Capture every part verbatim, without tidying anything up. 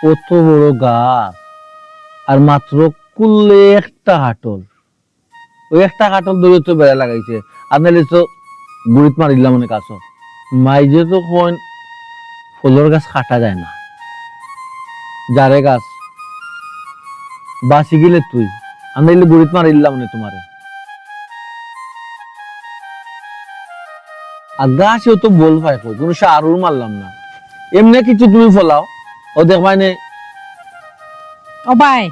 অত বড় গাছ, আর মাত্র কুল্লে একটা কাঠল। অউ একটা কাঠল ধরিও তো বেড়া লাগাইছে, আর নাইলে তো গুড়িত মারিলাম অনে গাছ। মাইজে তো কইন ফলর গাছ কাটা যায় না। যারে গাছ, বাঁচি গেলে তুই, আর নাইলে গুড়িত মারিলাম অনে তুমারে। আর গাছেও তো বল পায় কই, কুনু সারও মারলাম না। এমনে কিছু তুমি ফলাও, অউ দেখবায় নে। ও ভাই।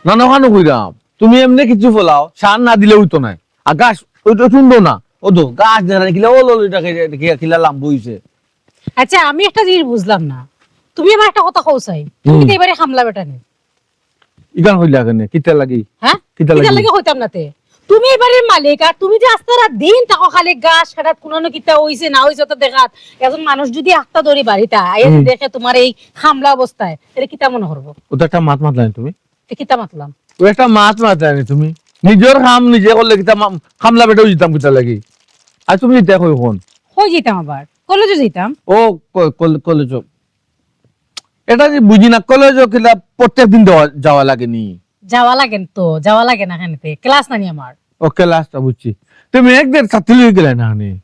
না, না, অখানো কইরাম। তুমি এমনে কিছু ফলাও, সার না দিলে অইতো নায়। আর গাছ, অউ তো সুন্দর না। অউ তো গাছ দেখরা নি কিলা, অউ লো, লো, ইটা কিলা, কিলা লাম্বা অইছে। আচ্ছা, আমি একটা জিনিস বুঝলাম না। তুমি আমারে একটা কথা কও চাই। তুমি হুম। তো এবারে কামলা বেটা নি। ইখান কইলা কেনে? কিতার লাগি? হ্যাঁ? কিতার কিতার লাগি? লাগি কইতাম না তে? তুমি এই বাড়ির মালিক, আর তুমি যে আস্তা রাত দিন থাকো খালি গাছ কাটাত, কুনানো কিতা অইছে না অইছে অতা দেখাত। একজন মানুষ যদি আস্তা ধরি বাড়িত আইয়া হুম। দেখে তুমার এই কামলা অবস্থায়, তাইলে কিতা মনে করবো? অউ তো একটা মাত মাতলায় নি তুমি। তে কিতা মাতলাম? অউ একটা মাত মাতলায় নি তুমি। নিজর কাম নিজে করলে কিতা মা-, কামলা বেটা অইযিতাম কিতার লাগি? আর তুমি ইতা কই অখন? কই যাইতাম আবার? কলেজো যাইতাম। ও, ক-, কল-, কলেজো। ইটা যে বুঝি না, কলেজো কিলা প্রত্যেক দিন দেওয়া-, যাওয়া লাগে নি? যাওয়া লাগে তো, যাওয়া লাগে না কেনে তে? ক্লাস না নি আমার। ও, ক্লাস তো বুঝছি। তুমি এক দের ছাত্রী লই গেলে না নি?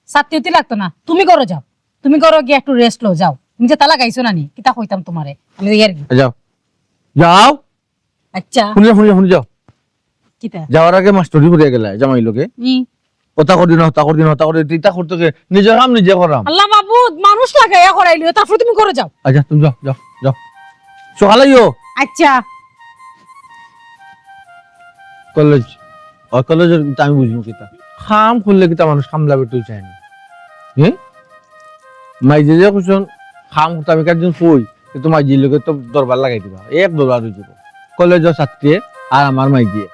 ছাত্রী অইতে লাগতো না, তুমি ঘরো যাও। তুমি ঘরো গিয়া একটু rest লও, যাও। তুমি যেতা লাগাইছো না নি, কিতা কইতাম তুমারে? আমি যাই আর কি। যাও। যাও। আচ্ছা। হুনি যাও, হুনি যাও, হুনি যাও। কিতা? যাওয়ার আগে মাস্টারি করিয়া গেলায়, জামাইর লগে। হুম। অতা করি না, অতা করি না, অতা করি, ইতা করতে কে? নিজর কাম নিজে করাম। আল্লাহ মাবুদ, মানুষ লাগাইয়া করাইলিও, তারপর তুমি ঘরো যাও। আচ্ছা, তুমি যাও, যাও, যাও। সকালে আইও। আচ্ছা। কলেজ, ও কলেজর কিন্তু আমি বুঝমু কিতা। কাম করলে কিতা মানুষ কামলা বেটা অইযায় নি? হুম? মাইজে যে কইছইন, কাম করতে আমি কার দিন কই, কিন্তু মাইজির লগে তো দরবার লাগাই দিবা, এক দরবার অইযিবো। কলেজর ছাত্রী আর আমার মাইজি।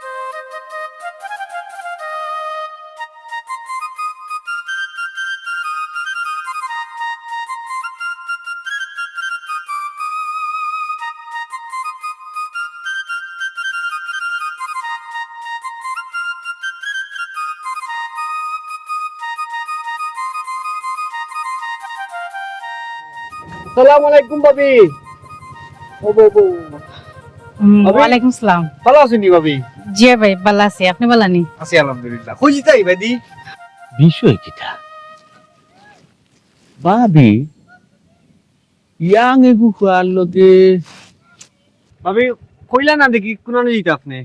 আসসালামু আলাইকুম ভাবি। ও বাবু। হুম, ভাবি? ওয়ালাইকুম সালাম। ভালা আছইন নি ভাবি? জি ভাই, ভালা আছি। আপনে ভালা নি? আছি আলহামদুলিল্লাহ। কই যাইতা ভাইদি? বিষয় কিতা? ভাবি, ইয়াং এগু খুয়ার লগে। ভাবি, কইলা না দেখি, কুনানো যাইতা আপনে?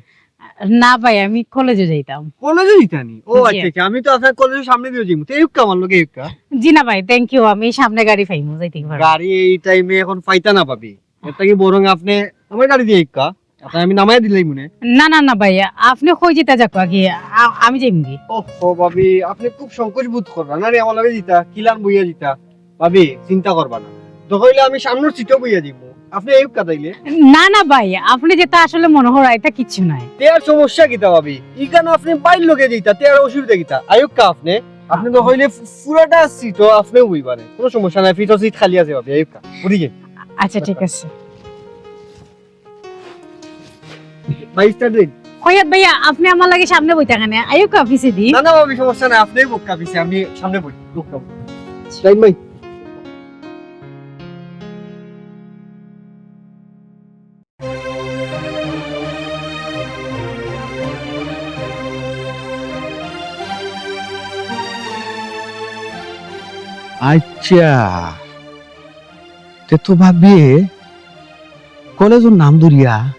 না ভাই, আমি কলেজো যাইতাম। কলেজো যাইতা নি? ও জি। আচ্ছা, আচ্ছা, আমি তো আপনার কলেজর সামনে দিয়া যাইমু। তে আউক্কা আমার লগে আউক্কা। জি না ভাই, thank you, আমি সামনে গাড়ি পাইমু, যাইতে পারমু। গাড়ি এই টাইমে অখন পাইতা না ভাবি। এর থাকি বরং আপনে আমার গাড়ি দিয়া আউক্কা। আপনারে আমি নামাইয়া দিলাইমু নে। না, না, না ভাই, আপনে কই যাইতা যাউক্কা আগে, আ-, আমি যাইমু গি। ওহো ভাবি, আপনে খুব সংকোচ বোধ কররা না নি, আমার লগে যাইতা, কিলান বইয়া যাইতা। ভাবি, চিন্তা করবা না। তো কইলে আমি সামনর সিটো বইয়া যাইমু। আপনে আউক্কা তাইলে? না, না ভাই, আপনে যেতা আসলে মনো কররা, ইতা কিচ্ছু নায়। তে আর সমস্যা কিতা ভাবি? ইখান আপনে ভাইর লগে যাইতা, তে আর অসুবিধা কিতা? আউক্কা আপনে। আপনে তো কইলে পু-, পুরাটা সিটো আপনে বইবা নে। কুনু সমস্যা নাই, পিছর সিট খালি আছে ভাবি, আউক্কা। উঠি যাই। আচ্ছা, ঠিক আছে। ভাই, start দিন। সৈয়দ ভাইয়া, আপনে আমার লগে সামনে বইতা কেনে? আউক্কা পিছেদি। না, না, ভাবি, সমস্যা নাই। আপনেউ বউক্কা পিছে, আমি সামনে বই। বউক্কা। Time ভাই। আচ্ছা। তে তো ভাবিয়ে কলেজর নাম ধরিয়া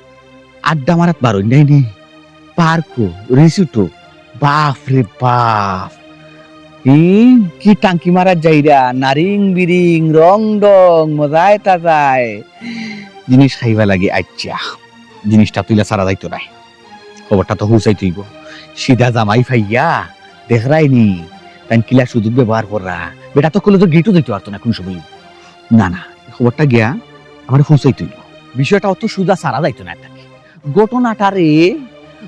আড্ডা মারাত বারইন নায় নি? পার্কো, রিসোর্টো, বাফ রে বাফ। ই, কি টাঙ্কি মারাত যাইরা, নারিং বিরিং, রং ডং, মজায় তাজায়। জিনিস খাইবা লাগি আইচ্ছা। জিনিসটা তুইলা ছাড়া যাইতো নায়। খবরটা তো পৌঁছাইতে অইবো। সিধা জামাই পাইয়া দেখরায় নি, তাইন কিলা সুযোগ ব্যবহার কররা। বেটা তো কলেজর গেটো যাইতো পারতো না কুনু সময়। না, না, খবরটা গিয়া আমারে পৌঁছাইতে অইবো। বিষয়টা অত সুজা ছাড়া যাইতো নায়। ঘটনাটারে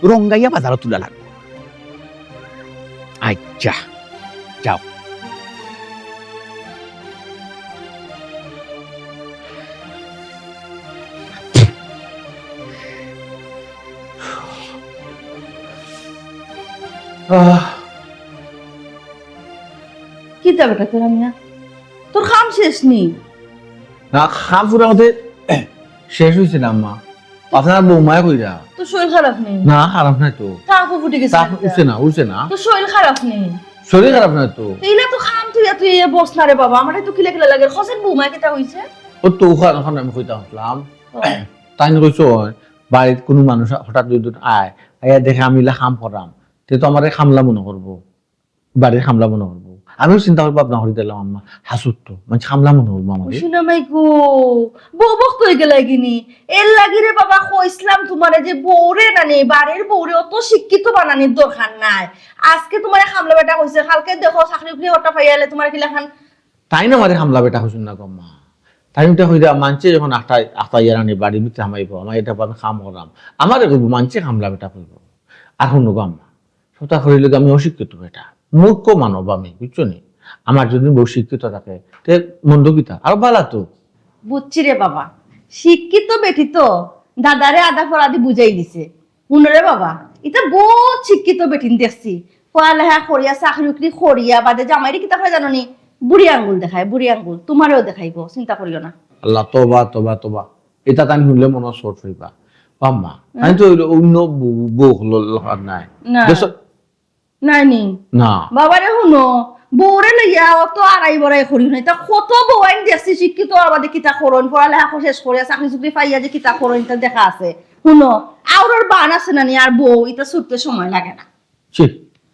রঙ্গাইয়া বাজারো তুলা লাগবো। আইচ্ছা, যাও। আহ। কিতা বেটা তোরা মিয়া? তোর কাম শেষ নি? না, কাম পুরা মতে শেষ অইছে না আম্মা। আপনার বৌমায় কইরা। তো শরীর খারাপ নি? না, খারাপ নাই তো। তাপ ফুটি গেছে তাপ না? উঠছে না, উঠছে না। তো শরীর খারাপ নি? শরীর খারাপ না তো। তো ইলা তো খাম তুই, তুই এ বস না রে বাবা, আমারে তো কিলা কিলা লাগে। হোসেন বৌমায় কিতা কইছে? ও তো ওখান, ওখান আমি কইতাম আসলাম। ও। তাইন কইছো, বাড়িত কুনু মানুষ হঠাৎ যদি আয়, আইয়া দেখে আমি ইলা খাম করাম, তে তো আমারে খামলা মনে করবো। বাড়ির খামলা মনে করবো। আমিও চিন্তা করি ভাবনা করি দিলাম আম্মা, হাসুর তো, মানে খামলা মনে করবো আমারে। হুসিনা মাই গো, বউ বক কই গেলাই গিনি? এর লাগি রে বাবা কইছিলাম তোমারে যে বউরে নানি, বাড়ির বউরে অত শিক্ষিত বানানির দরকার নাই। আজকে তোমারে খামলা বেটা কইছে, কালকে দেখো চাকরি উকরি হঠাৎ পাইয়া এলে তোমার কিলাখান। তাইন আমারে খামলা বেটা কইছইন না গো আম্মা। তাইন ইটা কইরা মানষে যখন আখতা, আখতা ইয়ার আনি বাড়ির ভিতরে হামাইবো, আমার ইটা আমি খাম করাম। আমারে কইবো মানষে খামলা বেটা কইবো। আর হুনো গো আম্মা, সত্যি করি লগে আমি অশিক্ষিত বেটা, মূর্খ মানব আমি, বুঝছো নি? আমার যদি বউ শিক্ষিত থাকে, তে মন্দ কিতা? আরো ভালা তো। বুঝছি রে বাবা, শিক্ষিত বেটি তো দাদারে আধা পড়া দি বুঝাই দিছে। হুনো রে বাবা, ইতা বহুত শিক্ষিত বেটিন দেখছি, পড়ালেখা করিয়া, চাকরি উকরি করিয়া, বাদে জামাইরে কিতা করে জানো নি? বুড়ি আঙ্গুল দেখায়, বুড়ি আঙ্গুল। তোমারেও দেখাইবো, চিন্তা করিও না। আল্লাহ, তবা, তবা, তবা। ইতা তাইন হুনলে মনো চট অইবা। ও আম্মা, হুম? তাইন তো অইলো অন্য বউ, বউ হকলর লাখান নায়। না। দেখছো? নাই নি? না। বাবারে হুনো, বউরে লইয়া অত আড়াই বড়াই করিও না। ইতা কত বউ আইন দেখছি শিক্ষিত অওয়ার বাদে কিতা করইন, পড়ালেখা শেষ করিয়া, চাকরি চুকরি পাইয়া যে কিতা করইন, ইতা দেখা আছে। হুনো, আওরর বান আছে না নি, আর বউ, ইতা ছুটতে সময় লাগে না। ছি,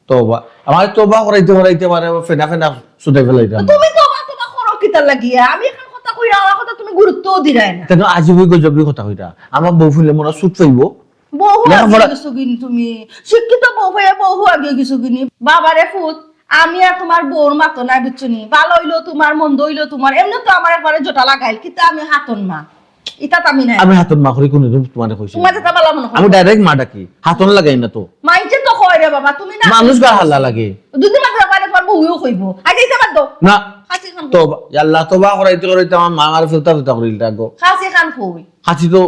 তওবা। আমারে তওবা করাইতে করাইতে মানে ফেনা ফেনা ছুটাই ফেলাইতাম। তুমি তওবা তওবা করো কিতার লাগিয়া? আমি এখান কথা কইরা, আমার কথা তুমি গুরুত্বও দিরায় না। কেন আজীবই গজবই কথা কইরা? আমার বউ ফুলে মনে চুট পাইবো। বহু লেখাপড়া আগে গেছো গিনি তুমি, শিক্ষিত বউ হইয়া বহু আগে গেছো গিনি। বাবারে ফুত, আমি আর তোমার বউর মাতো নাই, বুঝছো নি? ভালা অইলো তোমার, মন্দ অইলো তোমার, এমনে তো আমার একবারে জোটা লাগাইল, কিতা আমি হাতর মা, ইতা তো আমি নাই। আমি হাতর মা করি কোনোদিন তোমারে কইছি তোমার না। যেটা ভালা মনে হয়। আমি direct মা ডাকি, হাতর লাগাই না তো। মাইনষে তো কয় রে বাবা, তুমি না মানুষ গা হাল্লা লাগে। দুদিন মাত্র পারে তোমার বউও কইবো। আচ্ছা, ইতা বাদ দাও। না। খাসি খান তো কই? বা-, ইয়া আল্লাহ, তওবা করাইতে করাইতে আমার মা আমার ফেলতা ফেলতা করিল গো। খাসি খান কই? খাসি তো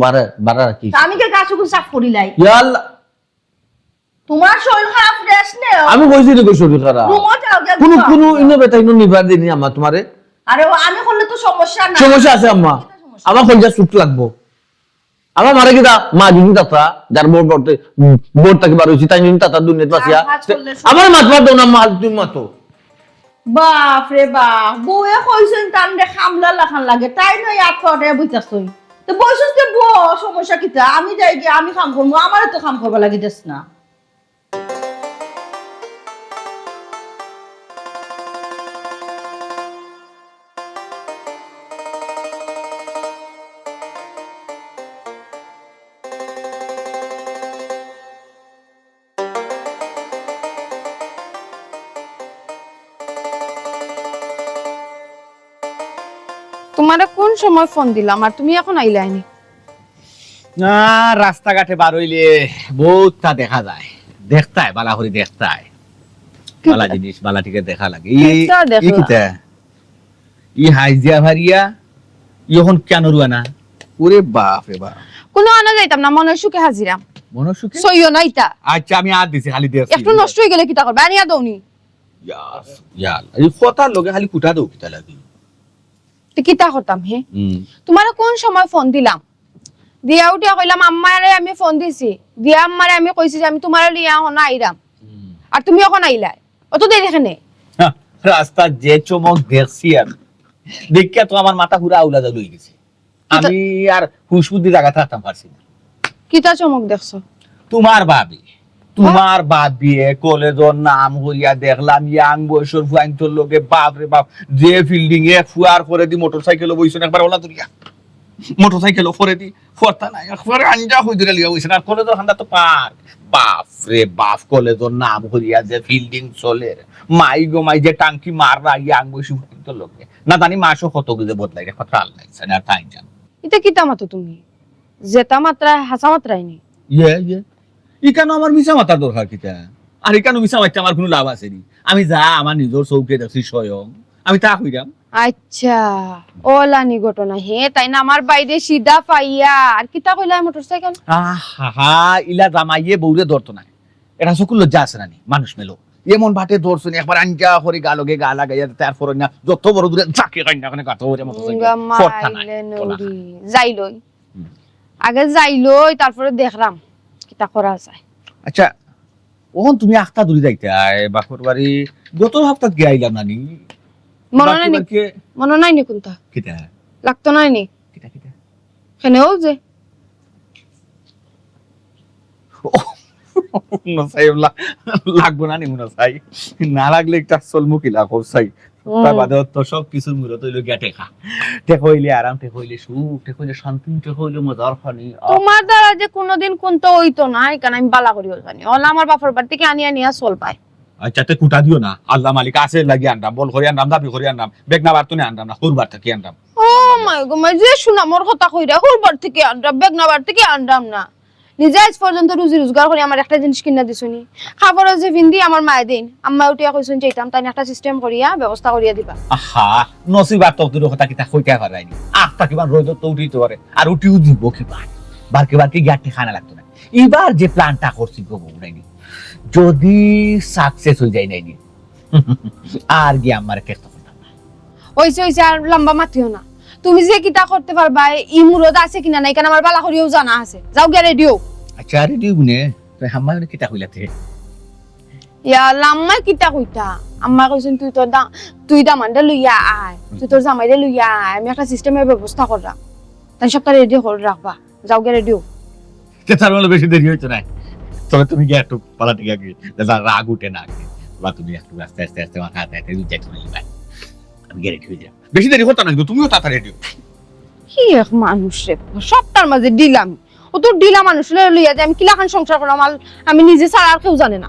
বাড়া, বাড়া রাখি। তা আমি কি গাছ উগুন সাফ করিলাই? ইয়া আল্লাহ। তোমার শরীর খারাপ, rest নেও। আমি কইছি নি গো শরীর খারাপ? রুমো যাও, গিয়া কোনো, ঘুমাও। কোনো ইনো বেটা ইনো নিবার দিনি আম্মা তোমারে? আরে ও আমি করলে তো সমস্যা না। সমস্যা আছে আম্মা। কিতা সমস্যা? আমার কলজা চুট লাগবো। আমার মারে কিতা মা যদি তাতা, যার বউর বাড়িতে, বউর থাকি বার অইছি, তাইন যদি তাতা দুনিয়াত বাঁচিয়া, কাম কাজ করলে আমার মাত মাত দাও না, মা তুমি মাতো। বাপ রে বাপ, বউয়ে কইছইন তানরে খামলা লাখান লাগে, তাইন অউ আত পাও উঠাইয়া বইতাছইন। তো বইছস যে বউ, সমস্যা কিতা? আমি যাইগি, আমি কাম করমু, আমারে তো কাম করবার লাগি দেস না। তোমারে কোন সময় ফোন দিলাম আর তুমি এখন আইলায় নি? না, রাস্তাঘাটে বার অইলে বউততা দেখা যায়, দেখতায়, ভালা করি দেখতায়। কিতা? ভালা জিনিস, ভালা টিকে দেখা লাগে। ই, কিতা ই দেখলা? কিতা? ই হাইজিয়া ফারিয়া, ই অখন কেন রুয়া না? ওরে বাপ রে বাপ। কোনো আনা যাইতাম না, মনর সুখে হাজিরাম। মনর সুখে? সইও না ইতা। আচ্ছা, আমি আর দিছি, খালি দেখছি। একটু নষ্ট অই গেলে কিতা করবে? আনিয়া দৌনি। ইয়া, ইয়া, ই কথার লগে খালি কুটা দেও কিতা লাগি? তে কিতা করতাম হে? হুম। তোমারে কোন সময় ফোন দিলাম? দিয়া উঠিয়া কইলাম, "আম্মারে আমি ফোন দিছি।" দিয়া আম্মারে আমি কইছি যে, "আমি তোমারে লইয়া অখন আইরাম।" হুম। আর তুমি অখন আইলায়। অত দেরি কেনে? হা, রাস্তাত যে চমক দেখছি আমি। দেখিয়া তো আমার মাথা পুরা আউলা জাউলা অই গেছে। কিতা? আমি আর হুশ বুদ্ধি জাগাত রাখতাম পারছি না। কিতা চমক দেখছো? তোমার ভাবি, তোমার ভাবিয়ে কলেজর নাম করিয়া দেখলাম, young বয়সর ফুয়াইন্তর লগে, বাপ রে বাপ, যে fielding, এক ফুয়ার পরেদি মোটরসাইকেলো বইছইন, একবার ওলা ধরিয়া। মোটরসাইকেলো পরেদি, ফরতা নাই, একবারে আঞ্জা করি ধরিয়া লইয়া বইছইন, আর কলেজর কান্দাত তো park। বাপ রে বাপ, কলেজর নাম করিয়া যে fielding চলের, মাই গো মাই, যে টাঙ্কি মাররা young বয়সী ফুয়াইন্তর লগে। না জানি মাসও কত গজে বদলাইরা, একমাত্র আল্লায় জানে, আর তাইন জানে। ইতা কিতা মাতো তুমি? যেতা মাতরায় হাছা মাতরায় নি? ইয়ে, ইয়ে। ইকানো আমার মিছা মাতার দরকার কিতা? আর ইকানো মিছা মাততে আমার কুনু লাভ আছে নি? আমি যা আমার নিজর চউখে দেখছি স্বয়ং, আমি তা কইরাম। আচ্ছা, অলানি ঘটনা। হে, তাইন আমার বাইরে সিধা পাইয়া। আর কিতা কইলা মোটরসাইকেল? আহা, ইলা জামাইয়ে বউরে ধরতো নায়। এটা চকুর লজ্জা আছে না নি? মানুষ মেলো। এমন বাটে ধরছইন, একবার আঞ্জা করি গা লগে গা লাগাইয়া, তারপর না যত বড় দূরে যাকে কান্না কান্না গাতো ওরে মতো যাইবে। উঙ্গা ফরতা নাই, মাইলে ওলা। নৌরি। যাই লই। আগে যাই লই, তারপরে দেখরাম কিতা করা যায়। আচ্ছা, অখন তুমি আখতা দূরি যাইতায় বাপর বাড়ি, গত হাপ্তাত গিয়া আইলাম না নি? মনো নাই নি? বাকি বাকি মনো নাই নি কুনতা? কিতা? লাগতো নাই নি? কিতা, কিতা? কেনে ও যে? ও, মনো চাই, লা-, লাগবো না নি মনো চাই? না লাগলে একটা চলমু কিলা কও চাই। হুম। তার বাদে তো সব কিছুর মূলত অইলো গিয়া টেকা। টেকা অইলে আরাম, টেকা অইলে সুখ, টেকা অইলে শান্তি, টেকা অইলে মজার খানি। আহ। তোমার দ্বারা যে কোনোদিন কুনতা অইতো না, ইখান আমি বালা করিও জানি। অলা আমার বাপর বাড়ি থাকি আনি আনিয়া চলবায়। আচ্ছা, তে কুটা দিও না। আল্লাহ মালিক আছে লাগি আনরাম, বল করি আনরাম, দাবি করি আনরাম, বেগনা বাড়ি থনে আনরাম না, হুরবার থাকি আনরাম। ও মাই গো মাই, যে সুনামর কথা কইরা, হুরবার থাকি আনরাম, বেগনা বাড়ি থাকি আনরাম না। নিজে আইজ পর্যন্ত রুজি রোজগার করি আমার একটা জিনিস কিনা দিছনি। কাপড় যে পিন্দি আমার মায়ে দেইন। আম্মা উঠিয়া কইছইন যে ইতাম তাইন একটা system করিয়া ব্যবস্থা করিয়া দিবা। আহা, নসিব আর তকদিরর কথা কিতা কইতায় পারায়নি। আখতা কিমান রইদো তো উঠিতো পারে, আর উঠিও দিবো কিবা। বারকে বারকে গিয়া টেকা আনা লাগতো না। ইবার যে planটা করছি গো বউ নাইনি, যদি success অই যায় নাইনি, আর গিয়া আম্মারে ঠেকতে পারতাম না। অইছে, অইছে, আর লম্বা মাতিও না। তুমি যে কিতা করতে পারবায়, ই মুরদ আছে কিনা নাই, ইখান আমার বালা করিও জানা আছে। যাও গিয়া ready অও। আচ্ছা, ready অইবো নে, তাই আম্মায় কিতা কইলা তে? ইয়া আল্লাহ, আম্মায় কিতা কইতা? আম্মায় কইছইন, "তুই তোর দা-, তুই দামানরে লইয়া আয়, তুই তোর জামাইরে লইয়া আয়, আমি একটা systemর ব্যবস্থা কররাম।" তাইন সবতা ready করি রাখবা। যাও গিয়া ready অও। তে তার মানে বেশি দেরি অইতো নায়। তবে তুমি গিয়া একটু পালা টিকা গিয়া, যাতে রাগ উঠে না আগে। বা তুমি একটু আস্তে আস্তে আস্তে মাথা আস্তে আস্তে যাইতে পারলি না। আমি গিয়া ready অই যাই। বেশি দেরি করতাম না কিন্তু তুমিও তাড়াতাড়ি ready অও। কি এক মানুষ রে, সবতার মাঝে ঢিলা। অত ঢিলা মানুষ লইয়া যে আমি কিলাখান সংসার কররাম, আল-, আমি নিজে ছাড়া আর কেউ জানে না।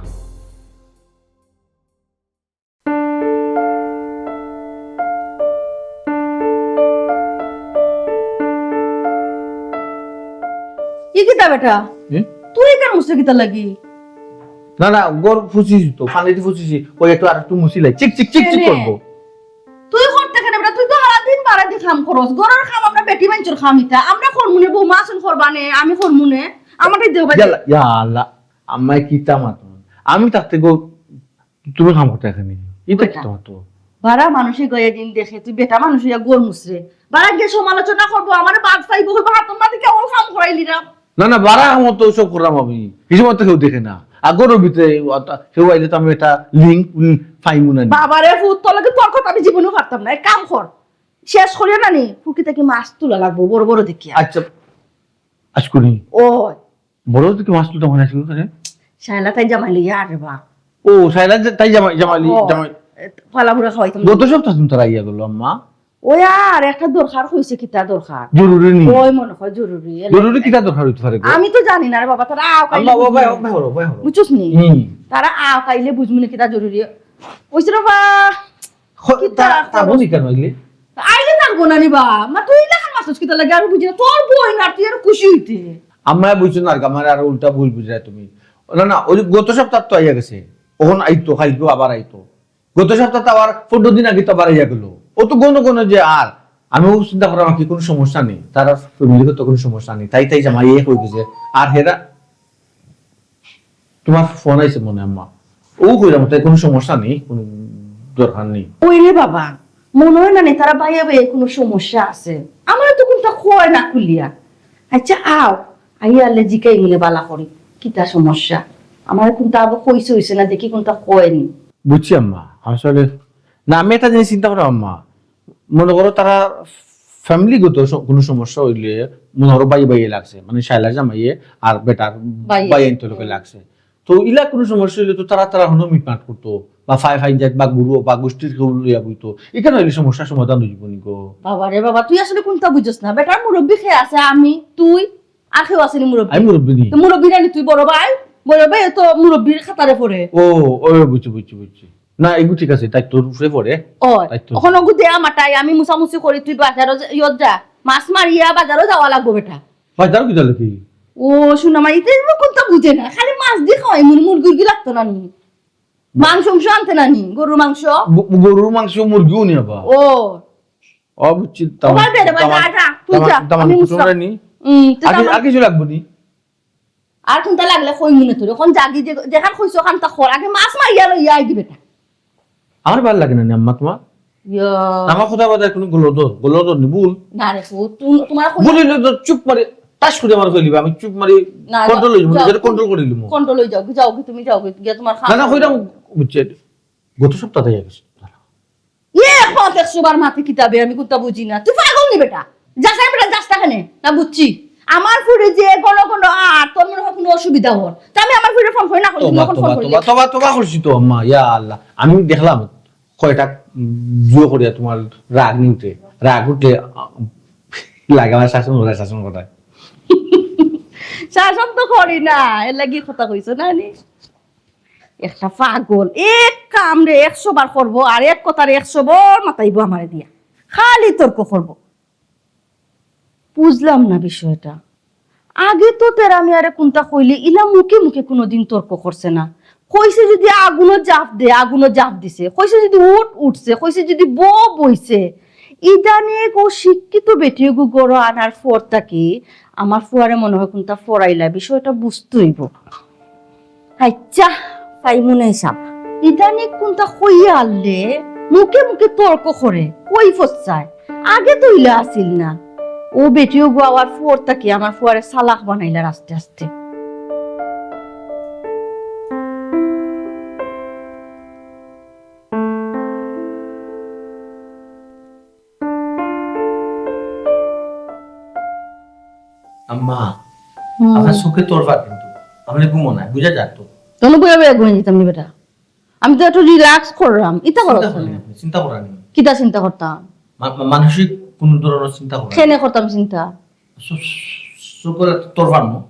ই কিতা বেটা? হুম? তুই ইখান মুছরে কিতা লাগি? না, না, ঘর ফুছিছি তো, পানিদি ফুছিছি, ওই একটু আর একটু মুছিলাই, চিক চিক চিক চিক কেনে? করবো। তুই করতে কেনে বেটা? তুই তো সারাদিন বাড়িদি কাম করস, ঘরর কাম আমরা বেটি মাইনষর কাম ইতা, আমরা করমুনে, বৌমা আছইন করবানে, আমি করমুনে, আমারটাই দেও বাজে। ইয়াল্লা, ইয়া আল্লাহ, আম্মায় কিতা মাতইন? আমি থাকতে গো তুমি কাম করতে এখানে। ইটা কি বেটা। তোমার তো? বারা মানুষে গয়া দিন দেখে, তুই বেটা মানুষ অইয়া ঘর মুছরে। বারা গিয়া সমালোচনা করবো, আমারে বাদ পাইবো, কইবো, "হাতর মাঝে কেউ কাম করাইলি না।" না, না, বারা আমার তো সব করলাম আমি। কিছু মতো কেউ দেখে না। আগর ভিতরে অতা-, কেউ আইলে তো আমি একটা link, উম, পাইমু না। বাবারে, ফুত, তোর লগে তোর কথা আমি জীবনেও পারতাম না। এক কাম কর, শেষ করিও না নি, ফুকি থাকি মাছ তুলা লাগবো, বড় বড় দেখিয়া। আচ্ছা, আজ করি। ও। বড় দেখি মাছ তুলতে মনে আছে ওখানে? শায়লা তাই জামাই লইয়া আর রে বা। ও, শায়লা যে-, তাই জামাই, জামাই লই-, ও, জামাই। এ, ফালা বুড়া খাওয়াইতাম। গত সপ্তাহ তুমি তারা ইয়া করলো, আম্মা। ওই আর একটা দরকার হইছে, কিতা দরকার? জরুরি নি? ওই মনে হয় জরুরি। এলে জরুরি কিতা দরকার হইতে পারে গো? আমি তো জানি না রে বাবা, তারা আও আম্মা, খাইলে ও ভাই, বুঝবো। ও ভাই, হলো, ভাই, হলো। বুঝছস নি? হুম। তারা আও খাইলে বুঝবো নি কিতা জরুরি। ওইছে রে বা, হ-, কিতা তা-, তা খরচ? বলি কেন এগুলি? আইলে থাকবো না নি বা? মা, তুই লেখান মাসুস কিতা লাগে? আমি বুঝি না। তোর বইন আর তুই আর খুশি হইতে। আম্মা বুঝছো না, আর আমার আর উল্টা ভুল বুঝায় তুমি। না, না, ওই গত সপ্তাহ তো আইয়া গেছে। ওখান আইতো, খাইতো, আবার আইতো। গত সপ্তাহ তো আবার পনেরো দিন আগে তো আবার আইয়া গেল। ও তো গণ গণ যে আর। আমিও চিন্তা করলাম, আর কি কোনো সমস্যা নেই। তার আর ফ্যামিলিতে তো কোনো সমস্যা নেই। তাই তাই জামাই এক হয়ে গেছে। আর হেরা তোমার ফোন আইছে মনে হয়, আম্মা। ও কইলাম, তাই কোনো সমস্যা নেই, কোনো দরকার নেই। ওই রে বাবা, মনে হয় না নে, তারা ভাইয়া ভাইয়া কোনো সমস্যা আছে। আমার তো কোনটা কয় না খুলিয়া। আচ্ছা, আও, আইয়া আলে জিকাই মিলে বালা করি, কিতা সমস্যা? আমার কোনটা আবার কইছে হইছে না, দেখি কোনটা কয়নি। বুঝছি আম্মা, আসলে না, আমি একটা জিনিস চিন্তা করলাম আম্মা, মনে করো তারা ফ্যামিলিগত স-, কোনো সমস্যা হইলে মনে করো ভাই ভাইয়ে লাগছে, মানে শায়লা জামাইয়ে আর বেটার ভাইয়ে। ভাই আনতে লোকে হুম। লাগছে। তো ইলা কোনো সমস্যা হইলে তো তারা, তারা হনো মিটমাট করতো, বা ফাই ফাই যাক, বা গুরু, বা গোষ্ঠীর কেউ লইয়া বইতো। এখানে হইলে সমস্যার সমাধান হইব নি গো। বাবা রে বাবা, তুই আসলে কোনটা বুঝছ না? বেটার মুরব্বি কে আছে? আমি, তুই, আর কেউ আছে নি মুরব্বি? আমি মুরব্বি নি। তো মুরব্বি না নি তুই বড় ভাই? বড় ভাই তো মুরব্বির খাতারে পড়ে। ও, ও, বুঝছি, বুঝছি, বুঝছি। না, এগু ঠিক আছে, তাই তোর উপরে পড়ে। ও, তাই তো। ওখানে ওগু দে আমার তাই, আমি মুছামুছি করি, তুই বাজারও যা-, ইয়ত যা। মাছ মারিয়া বাজারও যাওয়া লাগবো বেটা। বাজারও কি তাহলে কি? ও, শোনা মা, ইতে কোনটা বুঝে না। খালি মাছ দিয়ে খাওয়াই, মুর-, মুরগির কি লাগতো না নি? মাংস, মাংস আনতে না নি? গরুর মাংস? গ-, গরুর মাংস, মুরগিও নি আবার। ও। ও, বুঝছি, ও, তামাম, বাদ দে রে, বাদ দে, তামাম, যা, যা, তুই তামাম, যা, তামাম আমি কিছু মুছতাম। নাই নি? হুম, তুই আগে, তামাম। আগে কিছু লাগবো নি? আর কোনটা লাগলে কই মনে তোর? এখন যাগি যে, যেখান কইছো ওখান তা খর। আগে মাছ মারিয়া লইয়া আইগি বেটা। আমার ভালো লাগে না নি আম্মা তোমার? ইয়া। আমার কথা বার্তা কোনো গলদ, গলদ নি ভুল। না রে ফুত, তুম- তোমার কই- ভুল হইলে তো চুপ মারি, টাস করে আমার কইলিবা, আমি চুপ মারি না, না, কন্ট্রোল হইব, যাও, নিজের কন্ট্রোল করে নিব। কন্ট্রোল হয়ে যাও, যাও গি, তুমি যাও গি, গিয়া তোমার না না, কইরাম, বুঝছে, গত সপ্তাহ থেকে গেছে। ইয়ে, এখন একশো বার মাতে কিতাবে, আমি কোনটা বুঝি না। তুই পাগল নি বেটা? যাস না বেটা, যাস না কেনে? না বুঝছি। আমার ফুড়ি যে কোনো কোনো আর তোর মনে হয় কোনো অসুবিধা হর। তা আমি আমার ফুড়িরে ফোন করি না, করি তোবা এখন ফোন তোবা করি। তোবা তোবা তোবা করছি তো আম্মা, ইয়া আল্লাহ। আমি দেখলাম কয়টা জুয়ো করিয়া তোমার রাগ নিতে, রাগ উঠলে আহ, লাগে আমার শাসন করায়, শাসন করায়। শাসন তো করি না, এর লাগি কথা কইছো না নি? একটা পাগল, এক কাম রে একশো বার করবো, আর এক কথারে একশো বার মাতাইবো আমারে দিয়া, খালি তর্ক করবো। বুঝলাম না বিষয়টা। আগে তো তেরা মিয়ারে কোনটা কইলে ইলা মুখে মুখে কোনোদিন তর্ক করছে না। কইছে যদি আগুনো জাপ দে, আগুনো জাপ দিছে। কইছে যদি উঠ, উঠছে। কইছে যদি ব, বইছে। ইদানিং ও শিক্ষিত বেটিগু গড় আনার পর থাকি আমার ফুয়ারে মনে হয় কোনটা ফরাইলা, বিষয়টা বুঝতে হইব। আচ্ছা, পাইমুনে হিসাব। ইদানিং কোনটা কইয়া আনলে মুখে মুখে তর্ক করে, কই ফসায়। আগে তো ইলা আছিল না। ও বেটিগু আওয়ার পর থাকি আমার ফুয়ারে চালাক বানাইলার আস্তে আস্তে। আম্মা, আপনার চোখে তরফা কিন্তু, আপনি ঘুমো না, বুঝা যার তো। তনু বইয়া বইয়া ঘুমিয়ে দিতাম নি বেটা। আমি তো একটু রিল্যাক্স করলাম, ইতা করো। চিন্তা করেন আপনি, চিন্তা করেন। কিতা চিন্তা করতাম? মা-, মা-, মানসিক কোনো ধরনের চিন্তা করেন। কেনে করতাম চিন্তা? চোখে তরফার না।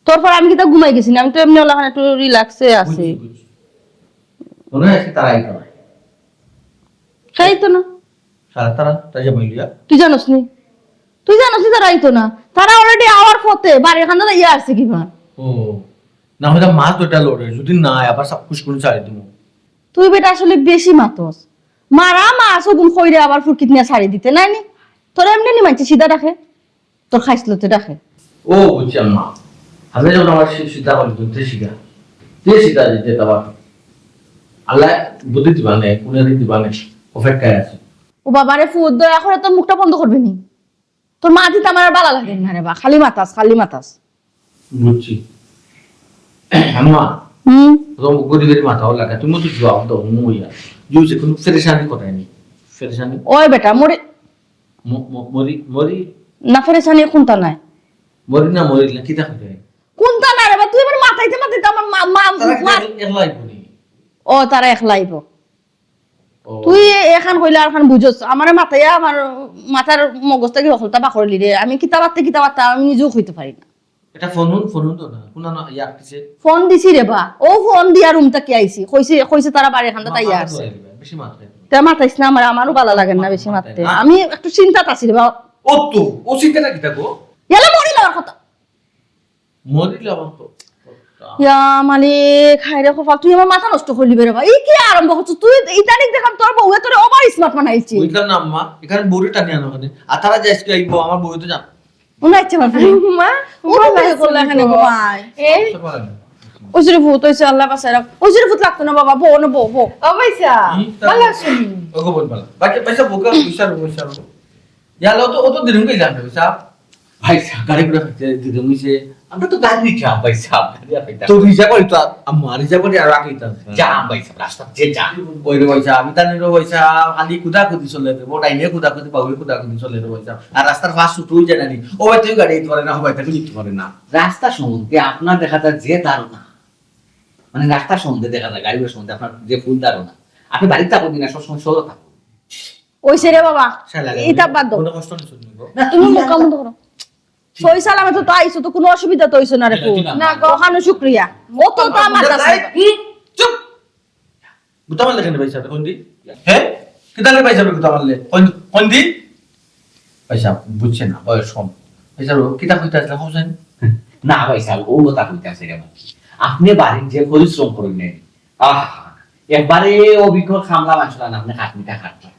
তরফার আমি কিতা ঘুমাই গেছি না, আমি তো এমনি ওলাখান একটু রিল্যাক্সে আছি। বুঝছি, বুঝছি। মনে হয় আজকে তারা আইতো না। খাইতো না। সারা তারা, তাই যে মহিলা। তুই জানোস নি? তুই জানোস নি তারা আইতো না? তারা অলরেডি আওয়ার পথে, বাড়ির খান্দা ইয়া আসছে কিবা। ও, না হলে মাছ দুটা লড়ে, যদি না আয়, আবার সব খুশ করে ছাড়ি দিব। তুই বেটা আসলে বেশি মাতস। মারা মাছ ওগুন খইরে আবার ফুরকিত নিয়ে ছাড়ি দিতে নাই নি? তোর এমনি নি মানছি সিধা রাখে, তোর খাইছলতে রাখে। ও, বুঝছি আম্মা। আমি যখন আমার সি-, সিধা করে দিতে শিখা, যে সিধা দিতে তাবার আল্লাহ বুদ্ধি দিবা নে, কোন দিন দিবা নে, অপেক্ষায় আছে। ও বাবারে ফুত, দয়া করে তোর মুখটা বন্ধ করবে নি। তোর মাতিতে আমার আর ভালা লাগে না রে বা, খালি মাতাস, খালি মাতাস। বুঝছি। আম্মা, হুম। তোমার গরিবের মাথাও লাগা, তুমি তো জবাব দাও, মুইয়া। জুইছে কোনো ফেরেশানি কথাই নেই। ফেরেশানি? ওই বেটা, মরি। ম-, ম-, মরি, মরি। না, ফেরেশানি কোনটা নাই? মরি না, মরি না, কিতা কথা? কোনটা না রে বা? তুই আমার মাথাইতে মাথাইতে আমার মা-, মা-, তারা কি মা-, একলাই বলি? ও, তারা একলাইব। ও। তুই এখান কইলে আর খান বুঝস। আমার মাথায়, আমার মাথার মগজটা কি হকলতা বাকরলি রে। আমি কিতা বাত্তে, কিতা বাত্তে আমি নিজেও কইতে পারি না। এটা ফোন হুন, ফোন হুন তো না। কোন না, ইয়া, কিসে? ফোন দিছি রে বা। ও ফোন দিয়া রুম থাকি আইছি। কইছে, কইছে তারা বাড়ির খান্দা তাই মাথা আছে। ধরে দিবে, বেশি মাথা ধরে দিবে। তা মাথাইস না আমার, আমারও ভালা লাগে না বেশি মারতে। আমি একটু চিন্তাত আছি রে বা। ও তো, ও চিন্তাটা কিতা গো? ইয়ালা মরি লওয়ার কথা। মরিলে আমার তো। ইয়া মালিক, হায় রে কপাল, তুই আমার মাথা নষ্ট করলি রে বা। এই কি আরম্ভ করছস তুই? ইদানিং দেখাম তোর বউয়ে তোরে ওভার স্মার্ট বানাইছে। বুঝলাম না আম্মা, এখানে বউরে টানি আনো কেনে? আর তারা যে আজকে আইবো, আমার বউ তো জান। মনে হচ্ছে আমার ফিরে। মা, ও তো বিয়ে করলে এখানে ঘুমায়। সব পারে না। ওই যে ভূত হইছে, আল্লাহ বাঁচায় রাখ। ওই যে ভূত লাগতো না বাবা, বউ না বউ, বউ। ও ভাইসা, হুম, তা- ভালো আছো নি? ও গো বল, বল। বাকি পয়সা বোকা, পয়সা, পয়সা। ইয়ালো তো, ও তো দিন গই জানবে, পয়সা। ভাইসা, গাড়ি ঘোড়া খাইতে দিন গইছে। আমরা তো গাড়ি নিতাম, ভাইসা, গাড়ি আর খাইতাম। তো রিজার্ভ করি তো, আম্মা, রিজার্ভ করি আর রাখি তো। যা, ভাইসা, রাস্তা যে যা। ওই রে ভাইসা, আমি জানি রে ভাইসা, খালি কুদাকুদি চলে রে, ও টাইমে কুদাকুদি, বাউলে কুদাকুদি চলে রে ভাইসা। আর রাস্তার ফাঁস ছুটু হয়ে যায় না নি। ও ভাই, তুই গাড়ি দিতে পারে না, ও ভাই, তুই দিতে পারে না। রাস্তা সম্বন্ধে আপনার দেখা যায় যে ধারণা, মানে রাস্তা সম্বন্ধে দেখা যায়, গাড়ি ঘোড়া সম্বন্ধে আপনার যে ভুল ধারণা, আপনি বাড়িতে থাকুন না, সবসময় শহরে থাকুন। ওই সে রে বাবা, শালা রে, ইটা বাদ দাও। মনে কষ্ট হচ্ছে শুনবো। না, তুমি মুখ বন্ধ করো। সই সালামে তো, তো আইছো, তো কোনো অসুবিধা তো হইছো না রে ফুত। না গো। ওখানে শুক্রিয়া। ও তো, তো আমার কাছে। এই, হুম, চুপ। বুঝতে পারলে কেন ভাই সাহেব, কোন দিন? হ্যাঁ? কিতা রে ভাই সাহেব, বুঝতে পারলে? কোন, কোন দিন? ভাই সাহেব, বুঝছে না, বয়স কম। ভাই সাহেব, ও কিতা কইতে আসলে, কম জানি? না ভাই সাহেব, ও কথা কইতে আসে কেন? আপনি বাড়ির যে পরিশ্রম করেন, আহ, একবারে অভিজ্ঞ খামলা মানুষ না, আপনি খাটনিটা খাটলেন।